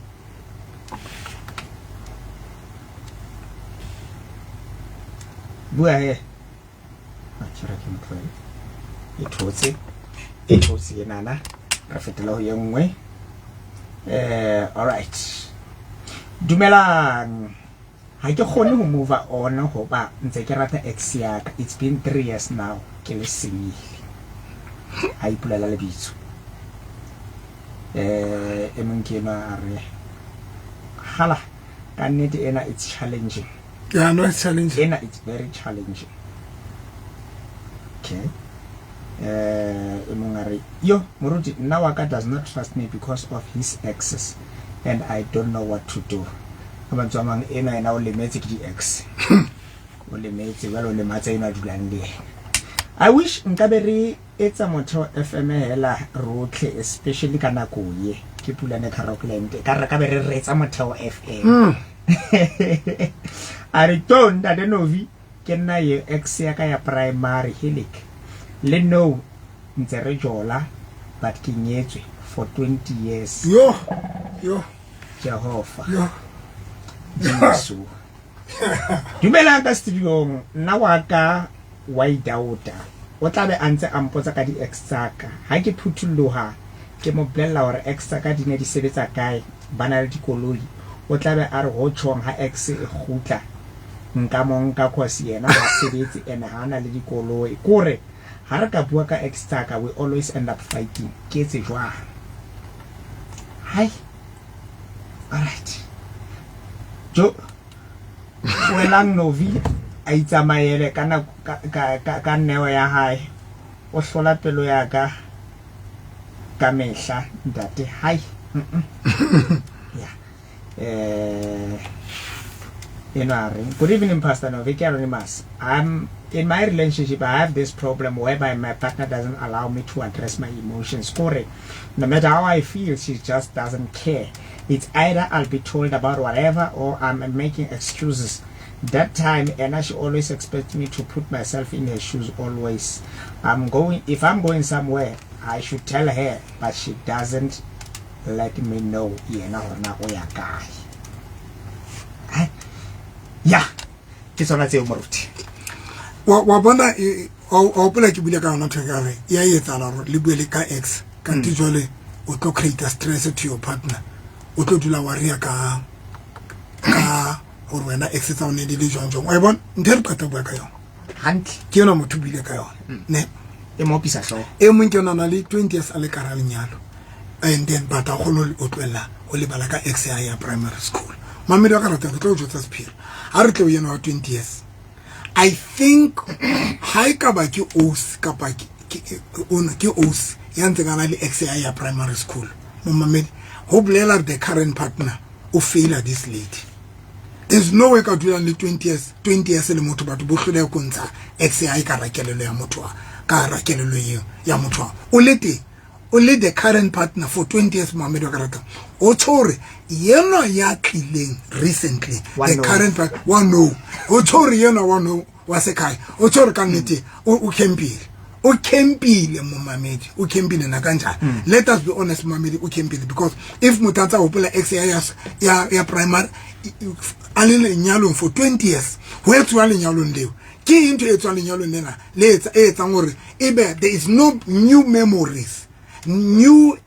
bua he. Tjhera ke motloele e thotse, e thotse enana, re fetela ho ye nngwe. Alright, dumelang. Ha ke kgone ho move on hoba ntse ke rata ex ya ka. It's been 3 years now ke le single. Ha ipolela lebitso. E mong ke enwa a re hala ka nnete ena it's challenging.
Yeah, no, it's challenging.
Ena it's very challenging. Okay. E mong a re yo moruti, nna wa ka does not trust me because of his exes and I don't know what to do. Ka mantswe a mang, ena yena o lemetse ke di-ex, o lemetse jwale, o lematsa eno a dulang le yena. I wish nkabe re etsa Motheo FM hela rotlhe, especially ka nako ye ke Pulane Carockland, ka re ka be re retsa Motheo FM. A re to ntate Novi, ke nna ye ex ya ka ya primary helic le no ntse re jola, but ke nyetswe for 20 years.
Yo yo.
Jehova.
Yo.
Jesu. Dumelang ka studiong, nna wa ka wa idaota. O tla be a ntse a mpotsa ka di-ex tsa ka. Ha ke phutholloha ke mo bolella hore ex tsa ka di ne di sebetsa kae, ba na le dikoloi. O tla be a re ho tjhong ha ex e kgutla nka mo nka cause yena ha sebetse and ha na le dikoloi. Kore ha re ka bua ka ex tsa ka we always end up fighting. Ke etse jwang? Hai. Alright. Jo welang Novi a itsamaele ka nako ka neo ya hae. O hlola pelo ya ka ka mehla ntate. Hai. Yeah. Enwa a reng? Good evening, Pastor Novi. Ke Anonymous. I'm in my relationship. I have this problem whereby my partner doesn't allow me to address my emotions. Kore, no matter how I feel, she just doesn't care. It's either I'll be told about whatever or I'm making excuses. That time, and she always expects me to put myself in her shoes always. I'm going if I'm going somewhere, I should tell her, but she doesn't let me know yena gore na o ya kae. Hai. Ya, ke tsona tseo moruti.
Wa bona wa hopola ke bule ka yona ntho e ka re ya etsahala gore le bue le ka ex kante jwale o tlo create stress to your partner, o tlo dula wa ria ka gore wena ex tsa o ne di le jwang jwang, wa e bona ntho e re qeta ho bua ka yona
Hantle.
Ke yona motho o buile ka yona ne.
E mo opisa hlooho.
E mong ke yona a na le 20 years a le ka hara lenyalo and then but a kgone ho tlohella ho lebala ka ex ya hae ya primary school. Mamedi wa ka ratang, ke tlo o jwetsa sephiri, ha re tle ho yena wa 20 years, I think ha e ka ba ke os kapa ke os ya ntseng a na le ex ya hae ya primary school, momamedi, ho bolela the current partner o faila this lady. There's no way ka dulang le 20 years, 20 years le motho, batho bo hloleha ko ntsha ex ya hae ka hara kelello ya motho wa, ka hara kelello eo ya motho wa. O le teng, o le the current partner for 20 years, Mohammed wa ka ratang. O tjho hore yenwa ya tlileng recently,
Wa
the
no.
current partner, wa no. O tjho hore yenwa wa no wa sekhaya. O tjho hore ka nnete o campile. O campile momamedi, o campile na kanjani. Let us be honest, momamedi, o campile because if motho a tsa hopola ex ya primary a le lenyalong for 20 years, ho etsuwa lenyalong leo. Ke eng ntho e tswang lenyalong lena le etsa, e etsang hore ebe there is no new memories, new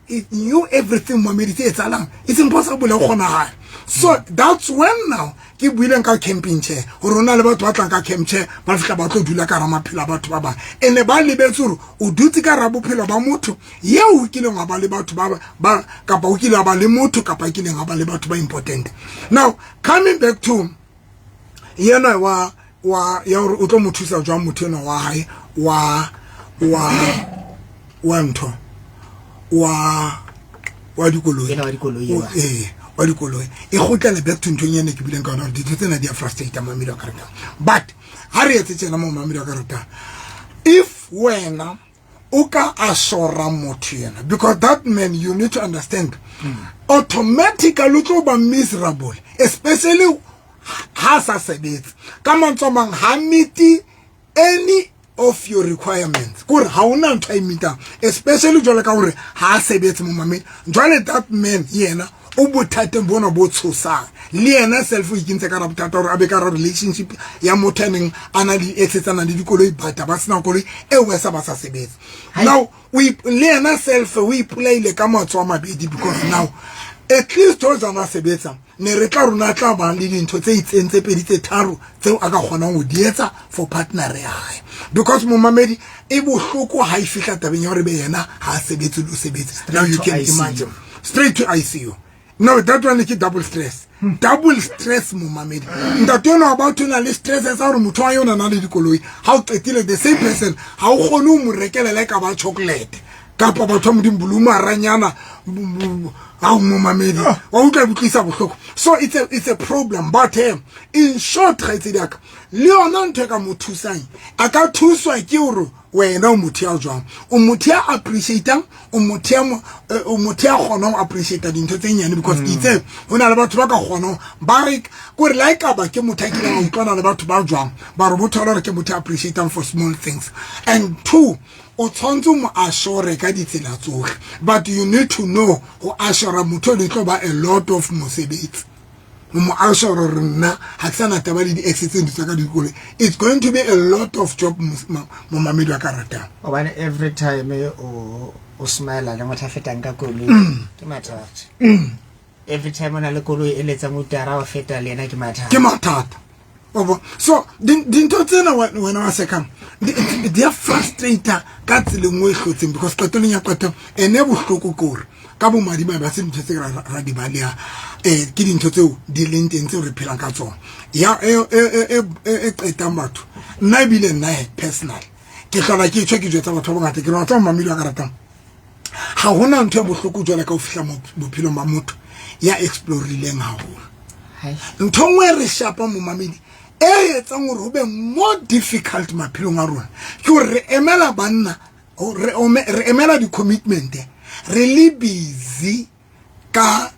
everything, momamedi, tse etsahalang. It's impossible ho kgonahala. So that's when now ke buileng ka camping chair, hore ho na le batho ba tlang ka camp chair, ba fihla ba tlo dula ka hara maphelo a batho ba bang. Ene ba lebetse hore o dutse ka hara bophelo ba motho eo o kileng wa ba le batho ba, kapa o kile wa ba le motho, kapa o kileng wa ba le batho ba important. Now coming back to yena wa ya hore o tlo mo thusa jwang motho enwa wa hae wa ntho wa dikoloi.
Ena wa dikoloi,
O,
wa.
ee, wa dikoloi. E kgutlele back to nthong ene ke bileng ka yona hore dintho tsena di a frustrate mamedi wa ka ratang. But ha re etse tjena mo mamedi wa ka ratang, if wena o ka assura motho yena, because that man, you need to understand, automatically o tlo ba miserable, especially ha sa sebetse. Ka mantswe a mang, ha meet any of your requirements, kore ha hona ntho a e meetang, especially jwale ka hore ha a sebetse mo mamedi. Jwale that man yena o bothateng bona bo tshosang, le yena self o ikentse ka hara bothata hore a be ka hara relationship ya motho a neng a na le ex tsa nang le dikoloi, but ba sena koloi e wesa ba sa sebetse. Now le yena self o ipolaile ka matsoho a mabedi, because now at least o tsana sebetsa ne re tla rona tla ba le dintho tse itseng tse pedi tse tharo tseo a ka kgonang ho di etsa for partner ya hae, because momamedi e bohloko ha e fihla tabeng ya hore be yena ha a sebetse le o sebetse. Now you
to
can
ICU.
imagine, straight to ICU. No, that one ke double stress, double stress momamedi. Ntate ona wa batho o na le stress sa hore motho wa yona na le dikoloi, ha o qetile the same person ha o kgone ho mo rekela le ka ba chocolate kapa batho ba modimo bolumaranyana ha o momamedi wa utlwa e botlisa bohloko. So it's a problem, but in short, kgaitsedi ya ka, le yona ntho e ka mo thusang, a ka thuswa ke hore wena o motho ya jwang, o motho ya appreciatang, o motho ya o motho ya kgonang ho appreciate dintho tse nyane, because ke itse ho na le batho ba ka kgonang ba re kore la ekaba ke motho a kileng a utlwana le batho ba jwang, ba re motho hore ke motho ya appreciatang for small things. And two, o tshwanetse mo assure ka ditsela tsohle, but you need to know ho assure motho le tlo ba a lot of mosebetsi. O mo assure hore nna ha ke sana taba le di-ex tse ntho tsa ka dikoloi. It's going to be a lot of job, momamedi wa ka ratang.
Hobane every time o o smile le motho a fetang ka koloi, ke mathata. Every time o na le koloi e letsang utara, o feta le yena, ke mathata.
Ke mathata, wa bona. So dintho tsena, wena wa sekam, di a frustrata ka tsela e nngwe e hlotseng, because qetellong ya qeto ene bohloko ke hore ka bomadimabe ba se dintho tse ra di baleha. Ke dintho tseo di leng teng tseo re phelang ka tsona ya e qetang batho. Nna ebile nna personal ke hlola ke tjho, ke jwetsa batho ba bangata, ke re wa tseba, mamedi wa ka ratang, ha hona ntho e bohloko jwale ka ho fihla bophelong ba motho ya explorileng haholo. Ntho nngwe e re shapa, momamedi, e etsang hore ho be more difficult maphelong a rona ke hore re emela banna, re emela di-commitment, re le busy ka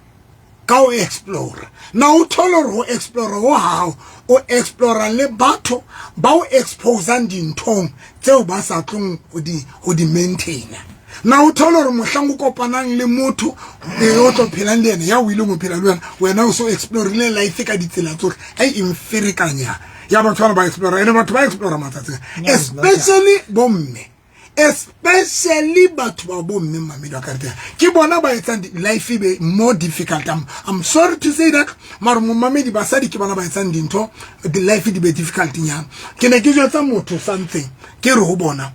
ho explore. Na o thole hore ho explore ho hao, o explora le batho ba o exposang dinthong tseo ba sa tlong ho di maintaina. Na o thole hore mohlang o kopanang le motho e o tlo phelang le yena, ya o ileng ho phela le wena, wena o so explorile life ka ditsela tsohle. Ai, e mferekanya ya batho bana ba explora. Ene batho ba explora matsatsing, especially bomme, especially batho ba bomme, mamedi wa karete, ke bona ba etsang life e be more difficult. I'm sorry to say that, mara momamedi, basadi ke bona ba etsang dintho di-life di be difficult nyana. Ke ne ke jwetsa motho something, ke re ho bona,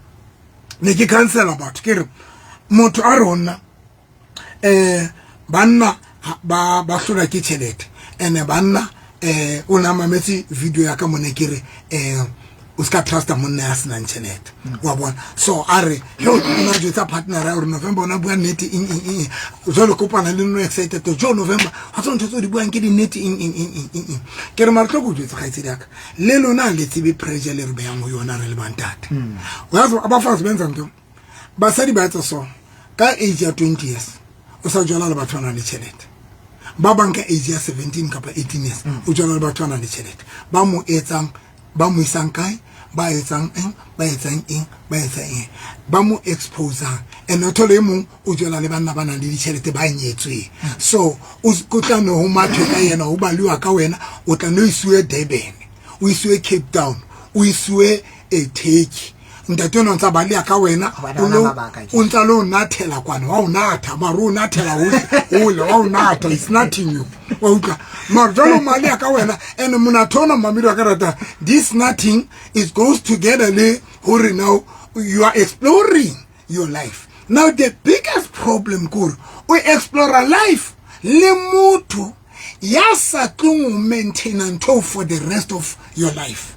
ne ke counsela batho, ke re motho a re ho nna, banna ba hlolwa ke tjhelete, ene banna o na mametse video ya ka mone, ke re o ska trusta monna ya senang tjhelete, wa bona. So a re he o na jwetsa partner ya hore November ona bua nnete, eng eng eng. Jwale kopana le nno excited jo, November ga tsona ntho tse o di buang ke di nnete, eng eng eng eng eng. Ke re mare tlo ko jwetsa, kgaitsedi ya ka, le lona le tsebe pressure le re behang ho yona re le bantate. Yazi abafazi benza ntho, basadi ba etsa so ka age ya 20 years, o sa jwala le batho ba nang le tjhelete. Ba bang ka age ya 17 kapa 18 years, o jwala le batho ba nang le tjhelete, ba mo etsang, ba mo isang kae, ba etsang eng, ba etsang eng, ba etsang eng, ba mo exposang. And o thole e mong o jwala le banna ba nang le ditjhelete ba nyetsweng. So o tla no ho mathwe ka yena, ho baliwa ka wena, o tla no isiwe Durban, o isiwe Cape Town, o isiwe Turkey. Ntate ona o ntsa baleha ka wena, o ntsa le o nathela kwana, wa o natha, mare o nathela hole, wa o natha, it's nothing you wa utlwa. Mare jwale o maleha ka wena. And monatho ona, mamedi wa ka rata, this nothing, it goes together le hore now you are exploring your life. Now the biggest problem kore o explore life le motho ya sa tlong ho maintaina ntho for the rest of your life.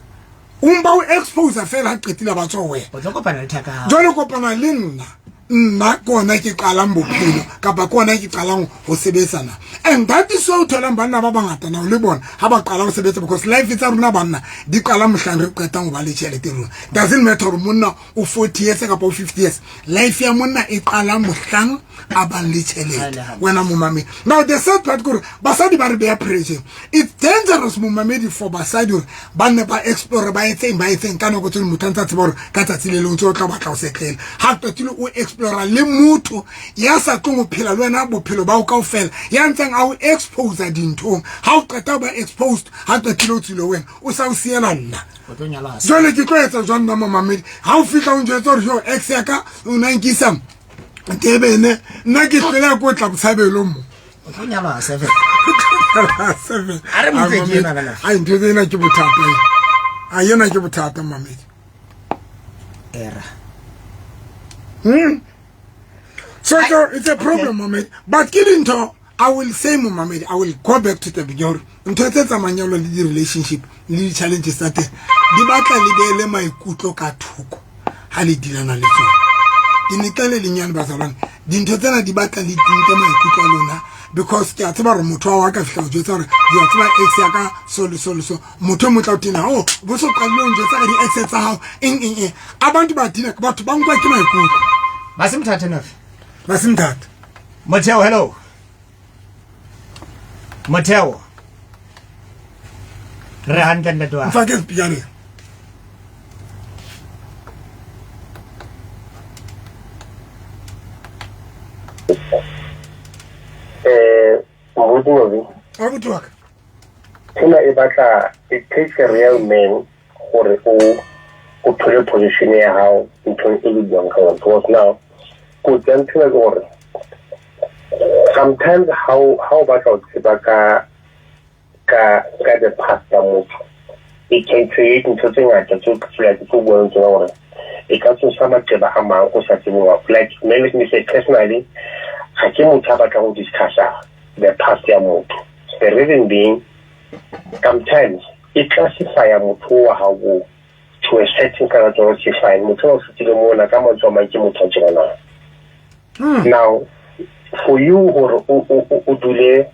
O mpa o expose fela, ha qetile ba tswa wena.
O tlo kopana le thaka.
Jwale kopana le nna, nna ke ona ke qalang bophelo, kapa ke ona ke qalang ho sebetsana. And that is why o tholang banna ba bangata now le bona ha ba qala ho sebetsa, because life tsa rona banna di qala mohlang re qetang ho ba le tjhelete rona. Doesn't matter hore monna o 40 years kapa o 50 years, life ya monna e qala mohlang a bang le tjhelete, wena momamedi. Now the sad part kore basadi ba re beya pressure. It's dangerous, momamedi, for basadi hore ba nne ba explore, ba etseng, ba etseng ka nako tse motho a ntse a tseba hore ka tsatsi le leng o tla batla ho setlela. Ha qetile o explora le motho ya sa tlong ho phela le wena bophelo ba o kaofela, ya ntseng a o expose dinthong, ha o qeta ba exposed, ha qetile o tswile wena, o sa o siela nna. Jwale ke tlo etsa jwang nna, momamedi, ha o fihla o njwetsa hore jo ex ya ka o na nkisa Durban, nna ke hlwela ko tla botshabelo mo?
O tlo nyalwa seven.
Seven.
A re motse ke ena kana.
Ai, ntho tsena ke bothata. A yena ke bothata, mamedi.
Era.
So it's a problem, mamedi. But ke dintho, I will say, momamedi, I will go back to the beginning. Ntho tse tsa manyalo le di-relationship le di-challenges tsa teng di batla le beele maikutlo ka thoko ha le dilana le tsona. Ke ne tla le lenyane, bazalwane, dintho tsena di batla le tinte maikutlo a lona, because ke a tseba gore motho wa ka fihla o jwetsa gore di a tseba ex ya ka so le so le so. Motho o motla o tena o bo so qadile o njwetsa ka di-ex tsa hao, eng eng eng. Abantu ba dina, batho ba nkwa ke maikutlo.
Ba se mothathe nofe.
Ba se mthata.
Motheo, hello. Motheo. Re hantle, ntate wa.
Mfa ke sepikaneng.
Moruti Mobi.
Abuti wa ka.
Ena e batla, it takes a real man gore o thole position ya hao nthong e le buang ka yona. Because now kotsi ya ntho ena ke gore sometimes how o batla ho tseba ka the past ya motho, it can create ntho tse ngata tse like tse buang tsona gore e ka tsosa maqeba a mang o sa tsebeng wa. Like let me say personally, ga ke motho a batlang ho discussa the past ya motho. The reason being, sometimes e classifya motho wa hao o to a certain kind of fine motho o fetile mona ka mantswe a mang ke motho a tjena. Now for you hore o dule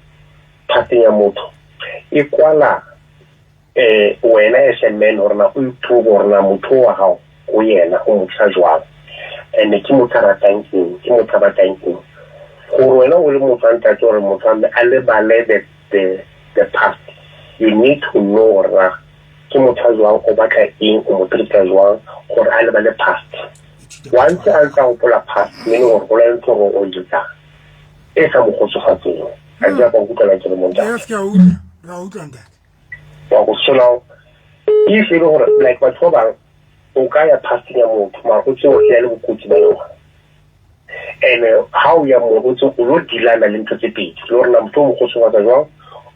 pasteng ya motho, e kwala wena as a man hore na o iprove hore na motho wa hao o yena o motho a jwang, and ke motho a ratang eng, ke motho a batlang eng, gore wena o le motho a ntate hore motho a mme a lebale the past. You need to know hore na ke motho a jwang, o batla eng, o mo treat-a jwang gore a lebale past. Once a ntse a hopola past, meaning gore go na le ntho gore o etsang e sa mo kgotsofatseng. A ke ba nkutlwela ke le mo ntate?
Yes, ke a utlwa, re a utlwa, ntate.
Wa go. So now if e le gore like batho ba bang o ka ya pasting ya motho, mara o tsebe gore e na le bokotsi ba yona, and ha o ya moo o tse o lo dealana le ntho tse pedi, le gore na motho o mo kgotsofatsa jwang,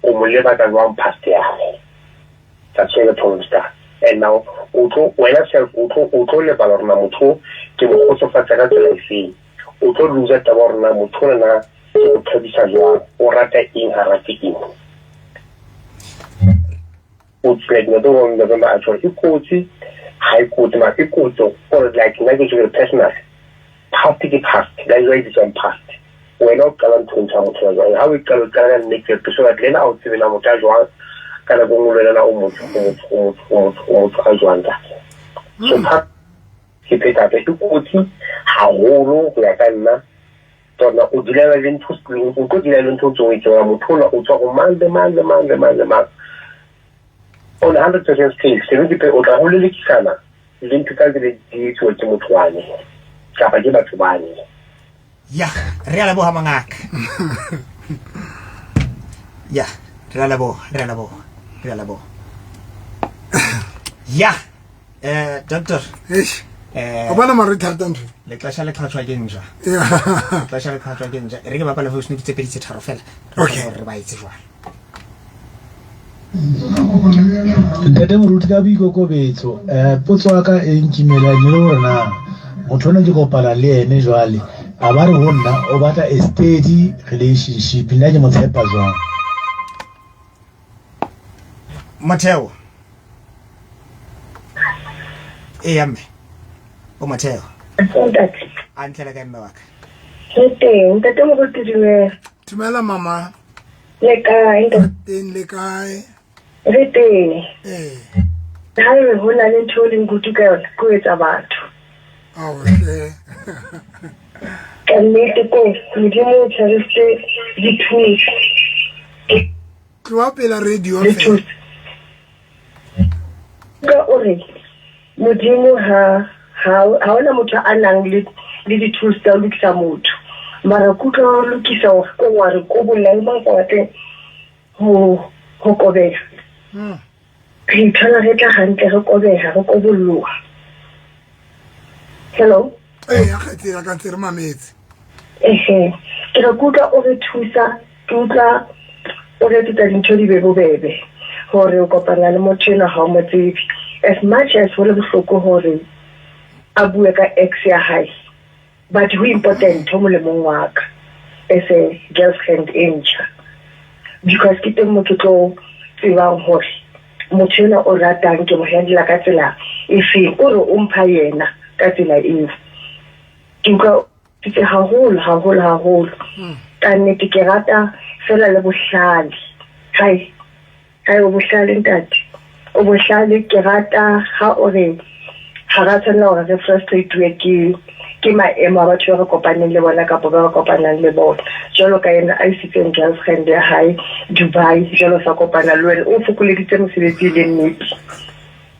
o mo lebatsa jwang past ya hae. That's where the problem starts. And now o tlo wena self o tlo lebala gore na motho ke mo kgotsofatsa ka tsela efeng. O tlo lose taba gore na motho o na ke mo thabisa jwang, o rata eng, ha rate eng. O like nto go November a tshware e kotsi, ga e kotsi, mara e kotsi gore like nna ke tsere personal, past ke past. That is why it is past. Wena o qala ntho e ntšha motho wa jwang, ha o e qala, o qala ka nnete, so that le ena a o tsebe na motho a jwang ka nako nngwe, le wena o motho o motho o motho o motho o motho a jwang ka. So past ke pheta hape, e kotsi haholo go ya ka nna tsona. O dealana le ntho, o tlo dealana le ntho tse o itseng motho ona o tswa go mang le mang le mang le mang le mang on 100% scale 70, o tla go lelekisana le ntho tsa tse di etsuwa ke motho wane kapa ke batho bane.
Ya, re a leboha mongaka. Ya, re a leboha, re a leboha, re a leboha. Ya, doctor.
Eish.
Eh.
O bona mare thata ntho.
Lexesha le qhatshwa ke nja. Lexesha le qhatshwa ke nja. E re ke bapale voice note tse pedi tse tharo fela. Re
Okay.
kgone hore re ba etse jwang.
Ntate moruti, ka boikokobetso, potso ya ka e nkimelang e le gore na motho ona ke kopana le ene jwale, a ba re ho nna o batla a steady relationship, nna ke mo tshepa jwang?
Motheo. Eya mme. O Motheo.
Ntate.
A ntle le ka mme wa ka.
Re teng, ntate moruti, dumela.
Dumela, mama.
Le kae, ntate?
Teng, le kae?
Re teng.
Ee.
Ha re ho na le ntho e leng kutu ka yona, ke ho etsa batho.
Ao hle.
Ka nnete ko Modimo o tshwarisitse dithuso.
Tloa pela radio.
Dithuso. Ka o re Modimo ha hona motho a nang le di-tools tsa ho lokisa motho, mara kutlwa ho lokisa hore ko wa re kobolla le mang sa batleng ho kobeha. Re ithola re tla hantle, re kobeha, re kobolloha. Hello?
Ee, ya kgaitsedi ka ntse re mametse.
Ehe, ke re kutlwa o re thusa, ke utlwa o re etsetsa dintho di be bobebe hore o kopana le motho enwa ha o mo tsebe. As much as ho le bohloko hore a bue ka ex ya hae, but ho important ho molemong wa ka as a girlfriend e ntjha, because ke teng mo ke tlo tsebang hore motho enwa o ratang ke mo handle ka tsela e feng, o re o mpha yena ka tsela eo. Ke utlwa tse haholo haholo haholo. Ka nnete ke rata fela le bohlale. Hai hai, o bohlale ntate, o bohlale. Ke rata ha o re ha ra tshwanela hore re frustrate ke maemo a batho ba re kopaneng le bona kapa ba re kopanang le bona, jwalo ka ena a isitseng girlfriend ya hae Dubai, jwalo sa kopana le wena, o fokoleditse mosebetsi e le nnete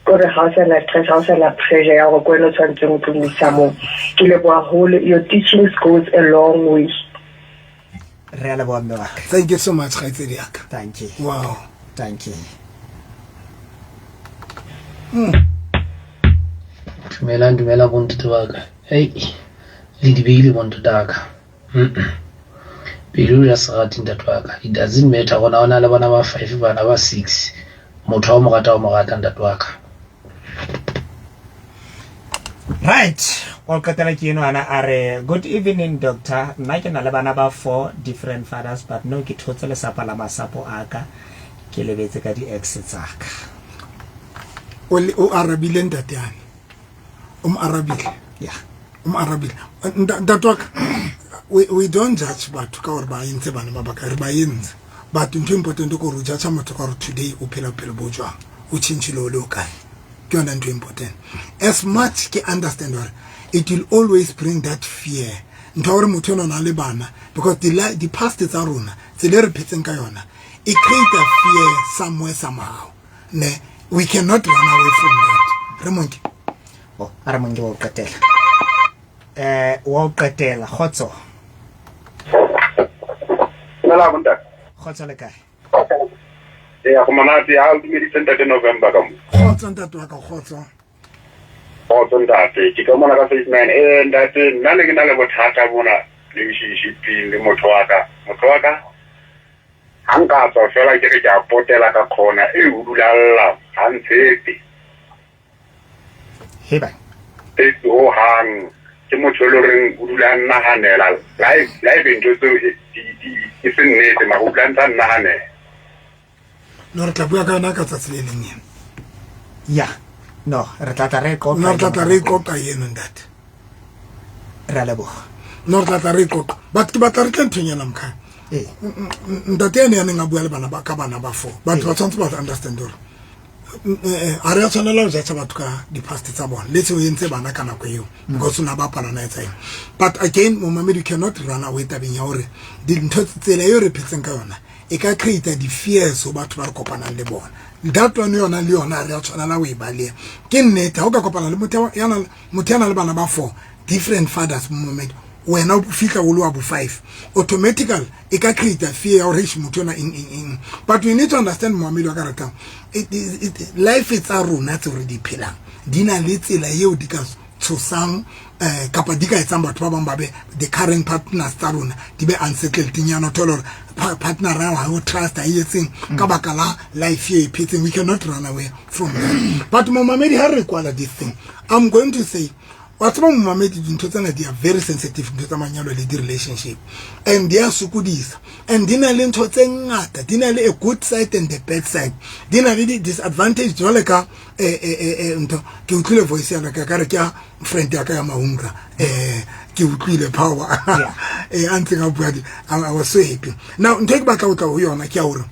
kore ha o sana stress, ha o sana pressure ya hore ke wena o tshwanetseng o tlo mo isa moo. Ke leboha haholo. Your teachings goes a long way.
Re a leboha mme wa ka.
Thank you so much, kgaitsedi ya ka.
Thank you.
Wow.
Thank you.
Dumelang, dumelang bontate ba ka. Ei, le di beile bontate ba ka. Pelo ya serati ntate wa ka. It doesn't matter gona o na le bana ba 5 bana ba 6. Motho wa mo rata o mo rata ntate wa ka.
Right, wa qetela ke eno ana a re good evening doctor, nna ke na le bana ba 4 different fathers but no ke thotse lesapa la masapo a ka ke lebetse ka di ex tsa ka.
O arabile ntate ane. O mo arabile.
Yeah.
O mo arabile. Ntate wa ka, we don't judge batho ka gore ba entse bana ba bakae, re ba entse. But ntho e important ke gore o judge motho ka gore today o phela bophelo bo jwang, o tšhentšhile o le o kae. Ke yona ntho e important. As much ke understand gore it will always bring that fear. Ntho ya gore motho enwa o na le bana, because di past tsa rona, tsela e re phetseng ka yona, e create a fear somewhere somehow. Ne, we cannot run away from that. Re monke.
Oh, a re monke wa o qetela. Wa o qetela, kgotso.
Dumela bontate.
Kgotso le kae?
Ee, go monate, ha o dumedise ntate November ka mo.
Kgotso ntate wa ka, kgotso.
Kgotso ntate, ke ka mona ka phase 9. Ntate, nna ne ke na le bothata mona relationship-eng le motho wa ka. Motho wa ka ha nka tswa fela ke re ke a potela ka khona, e o dula lla, ha ntshepe.
Heba.
E ho hang ke motho e leng horeng o dula a nnahanela. La ebe ntho tseo e se nnete, mara o dula a ntse a nnahanela.
No, re tla bua ka yona ka tsatsi le leng ena.
Ya. No, re tla tla re e qoqa.
No, re tla tla re e qoqa eno, ntate.
Re a leboga.
No, re tla tla re e qoqa. But ke batla re tle nthong ena, mkhaya.
Ee.
Ntate ene ya neng a bua le bana ba, ka bana ba 4. Batho ba tshwanetse ba understand hore, ha re a tshwanela ho judge batho ka di-past tsa bona. Le seo entse bana ka nako eo, because o na bapala na etsa eng. But again, momamedi, you cannot run away tabeng ya hore dintho tsela eo re phetseng ka yona e ka create di-fears ho batho ba re kopanang le bona. That one yona le yona re a tshwanela ho e baleha. Ke nnete, ha o ka kopana le motho ya nang, motho ya nang le bana ba 4, different fathers, momamedi, wena o fihla o le wa bo 5, automatically e ka create fear ya hore eish, motho ona eng, eng, eng. But we need to understand, momamedi wa ka ratang, life tsa rona tseo re di phelang di na le tsela eo di ka tshosang, kapa di ka etsang batho ba bang ba be the current partners tsa rona di be unsettled nyana. O thole hore partner ya hao ha o trust, ha e etseng ka baka la life e phetseng. We cannot run away from that. But momamedi, ha re kwala this thing, I'm going to say, wa tseba momamedi, dintho tsena di are very sensitive, ntho tsa manyalo le di-relationship, and di a sokodisa, and di na le ntho tse ngata, di na le a good side and a bad side, di na le di-disadvantage. Jwale ka, ntho ke utlwile voice ya ka, ka re ke ya friend ya ka ya Maunga, ke utlwile power. A ntseng a bua di, I was so happy. Now ntho e ke batla ho tla ho yona ke ya hore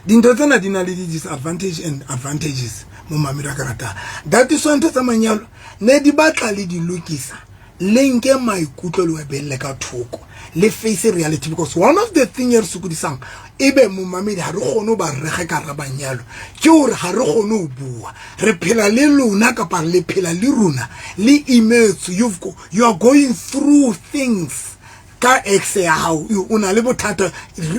dintho tsena di na le di-disadvantage and advantages, momamedi wa ka ratang. That is why ntho tsa manyalo ne di batla le di lokisa, le nke maikutlo le wa behelle ka thoko, le face reality, because one of the thing e re sokodisang ebe momamedi ha re kgone ho ba rege ka hara manyalo ke hore ha re kgone ho bua. Re phela le lona kapa le phela le rona le imetswe. You are going through things ka ex ya hao, o na le bothata,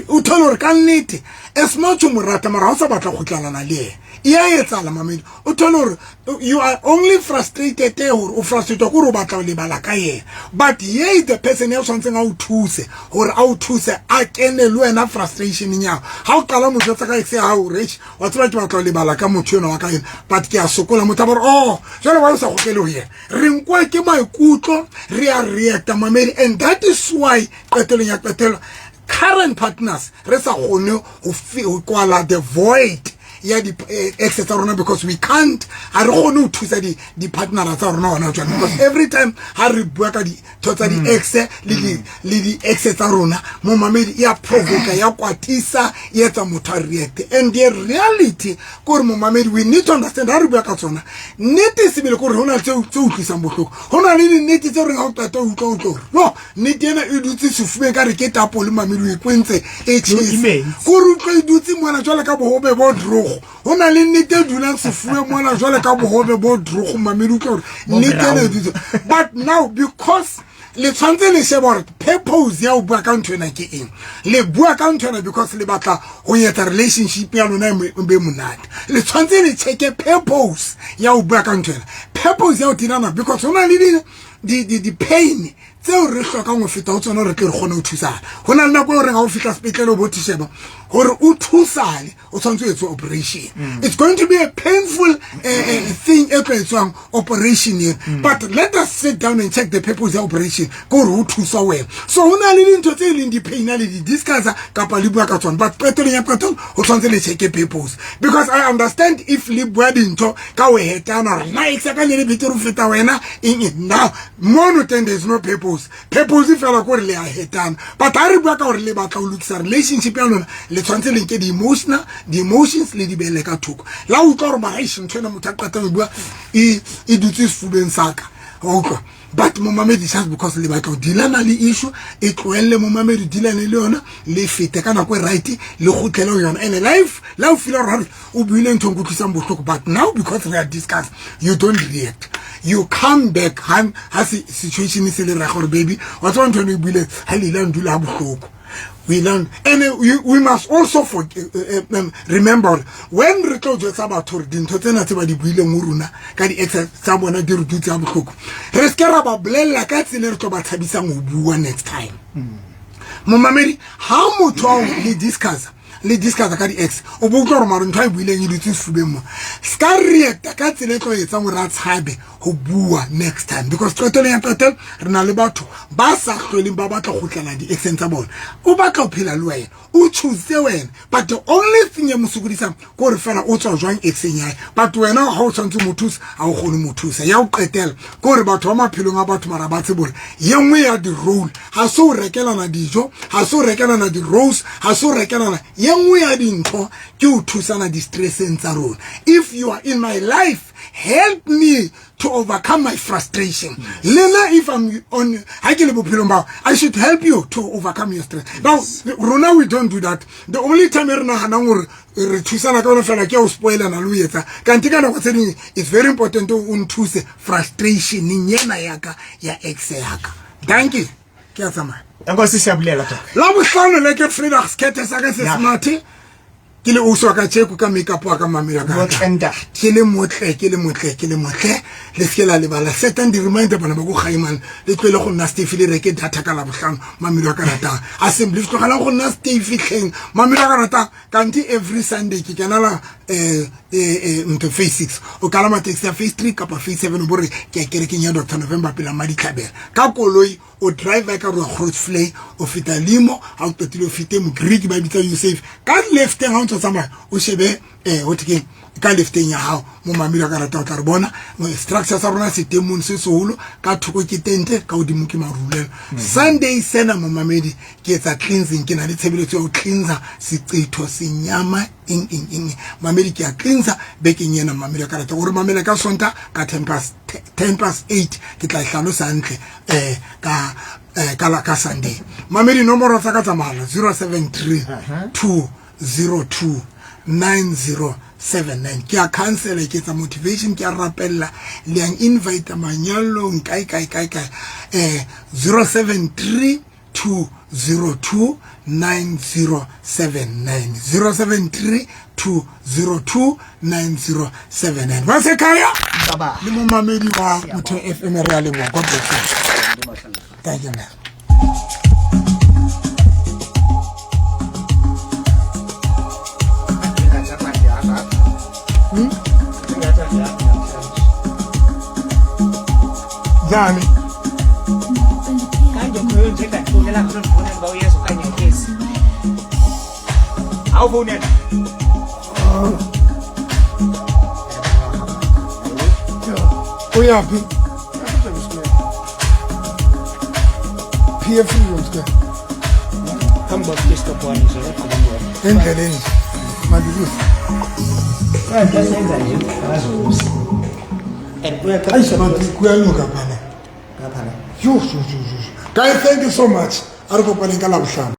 o thole hore ka nnete as much o mo rata mara ha o sa batla ho kgutlalana le yena. E a etsahala, mamedi. O thole hore you are only frustrated, hore o frustrated ke hore o batla ho lebala ka yena, but here is the person ya tshwanetseng a o thuse, hore a o thuse a kene le wena frustration ya hao. Ha o qala mo jwetsa ka ex ya hao, eish, wa tseba ke batla ho lebala ka motho enwa wa ka ena, but ke a sokola. Motho a ba re, oh, jwale wa o sa kgutlele ho yena. Re nkwa ke maikutlo, re a reacta, mamedi, and that is why qetelong ya qetelo current partners re sa kgone ho kwala the void ya di ex tsa rona, because we can't, ha re kgone ho thusa di partnera tsa rona hona jwale, because every time ha re bua ka ditho tsa di ex le di ex tsa rona, momamedi, ya provoka, ya kwatisa, e etsa motho a react. And the reality ke hore, momamedi, we need to understand, ha re bua ka tsona, nnete sebele ke hore ho na le tse utlwisang bohloko, ho na le dinnete tse reng ha o qeta ho utlwa, o tlo hore no, nnete ena e dutse sefubeng ka re ke tapole, mamedi, o e kwentse e tjhese.
Immense.
Ke hore utlwa e dutse mona jwale ka bohobe bo drogo. Ho na le nnete e dulang sefubeng mona jwale ka bohobe bo drogo, mamedi, utlwa hore
Bo
nnete ena e
brown.
dutse. But now because Le tshwanetse le shebe gore purpose ya ho bua ka ntho ena ke eng. Le bua ka ntho ena because le batla ho etsa relationship ya lona e be monate. Le tshwanetse le checke purpose ya ho bua ka ntho ena, purpose ya ho dinana, because ho na le di-pain tseo re hlokang ho feta ho tsona re tle re kgone ho thusana. Ho na le nako e reng ha o fihla sepetlele o bo sheba hore o thusane, o tshwanetse o etswe operation. It's going to be a painful thing e tlo etswang operation eno. But let us sit down and check the purpose ya operation, ke hore o thuswa wena. So ho na le dintho tse leng di-pain le di-discussa kapa le bua ka tsona, but qetelong ya qetelo ho tshwanetse le checke purpose, because I understand if le bua dintho ka ho hetana hore nna ex ya ka ne le betere ho feta wena, eng eng, now mono teng there is no purpose. Purpose fela ke hore le a hetana. But ha re bua ka hore le batla ho lokisa relationship ya lona, le tshwanetse le nke di-emotional, di-emotions le di beele ka thoko. La utlwa gore maraishe ntho ena motho a qetang ho bua e dutse sefubeng sa ka, wa utlwa? But momamedi, just because le batla ho dealana le issue, e tlohelle momamedi, dealane le yona, le fete ka nako e right, le kgutlele ho yona. And life la o feela gore o buile ntho e nkutlwisang bohloko, but now because we are discuss, you don't react, you come back ha situation e se le ra gore, baby, wa tseba ntho eno e buile ha le ile a ndula ha bohloko. We learn and we must also remember gore when re tlo jwetsa batho gore dintho tsena tse ba di buileng ho rona ka di-ex tsa bona di re dutse ha bohloko, re seke ra ba bolella ka tsela e re tlo ba tshabisang ho bua next time. Momamedi, ha motho ao le discussa ka di-ex, o bo utlwa gore mare ntho a e buileng e dutse sefubeng mo, se ka reacta ka tsela e tlo etsang gore a tshabe ho bua next time, because qetelong ya qetelo re na le batho ba sa hloleng ba batla ho kgutlela di-exeng tsa bona. O batla ho phela le wena, o choose wena, but the only thing e mo sokodisang ke gore fela o tswa jwang exeng ya hae. But wena ha o tshwanetse mo thusa, ha o kgone mo thusa. Ya ho qetela ke gore batho ba maphelong a batho mara ba tsebe hore ye nngwe ya di-role ha se o rekelana dijo, ha se o rekelana di-rose, ha se o rekelana, ye nngwe ya dintho ke ho thusana di-stresseng tsa rona. If you are in my life, help me to overcome my frustration. Le nna if I'm on, ha ke le bophelong bao, I should help you to overcome your stress. Now rona we don't do that. The only time e re naganang gore re thusana ka yona fela ke o spoilana le o etsa kante ka nako tse dingwe it's very important o nthuse frustrationeng ena yaka ya ex yaka. Dankie, ke a tsamaya.
Enkosi, siyabulela, Doc.
La bohlano le ke Vrydag, sekhethe sa ka se smart, ke le ausi wa ka tjeko ka makeup wa ka mamela ka
Motle, ntate.
Ke le motle, ke le motle, ke le motle. Le seke la lebala, setang di-reminder bana ba ko gaimane, le tlohele go nna stafe, le reke data ka la bohlano, mamelo a ka ratang assembly, le tlogelang go nna stafe tlheng, mamelo a ka ratang. Kante every Sunday ke kenela ntho phase 6, o kalama taxi ya phase 3 kapa phase 7, o bore ke ya kerekeng ya Dr November pela Maditlhabela. Ka koloi o driver ka roa Grootvlei, o feta limo, ha o qetile o fete Mogreek ba bitsa Yusuf, ka lefteng ha o ntse o tsamaya o shebe ho thekeng ka lefteng ya hao mo, mamelo a ka rata, o tla re bona structure sa rona se teng mono se seholo, ka thoko ke tente, ka hodimo ke marulelo. Sunday sena, momamedi, ke etsa cleansing, ke na le tshebeletso ya ho cleansa seqetho, senyama, eng eng eng. Mamedi, ke a cleansa bekeng ena, mamedi a ka rata gore mamele ka Sonta ka 8:10 ke tla e hlalosa hantle ka Sunday. Mamedi, nomoro tsa ka tsa mohala 073 202 9079. Ke a counsela, ke etsa motivation, ke a rapella, le yang invite manyalong kae kae kae kae. 073 202 9079, 073 202 9079. Ba sekhaya
Bye-bye.
le momamedi wa Motho FM, re a leboha. God bless you. Thank you, man. Njani?
Kanje khoyo nje ngandifowunela ngizondifowunela uba uyeza okanye awukezi. Awufowunela.
Uyaphi? PF Freedom Square.
Phambi kwakho stop one nje kodwa.
Endleleni mandilusi.
Senza nje akazukusa. And
Eish, man, kuyanuka phana.
Ngapha.
Yo, yo, yo, yo. Guys, thank you so much. A re kopaneng ka Labohlano.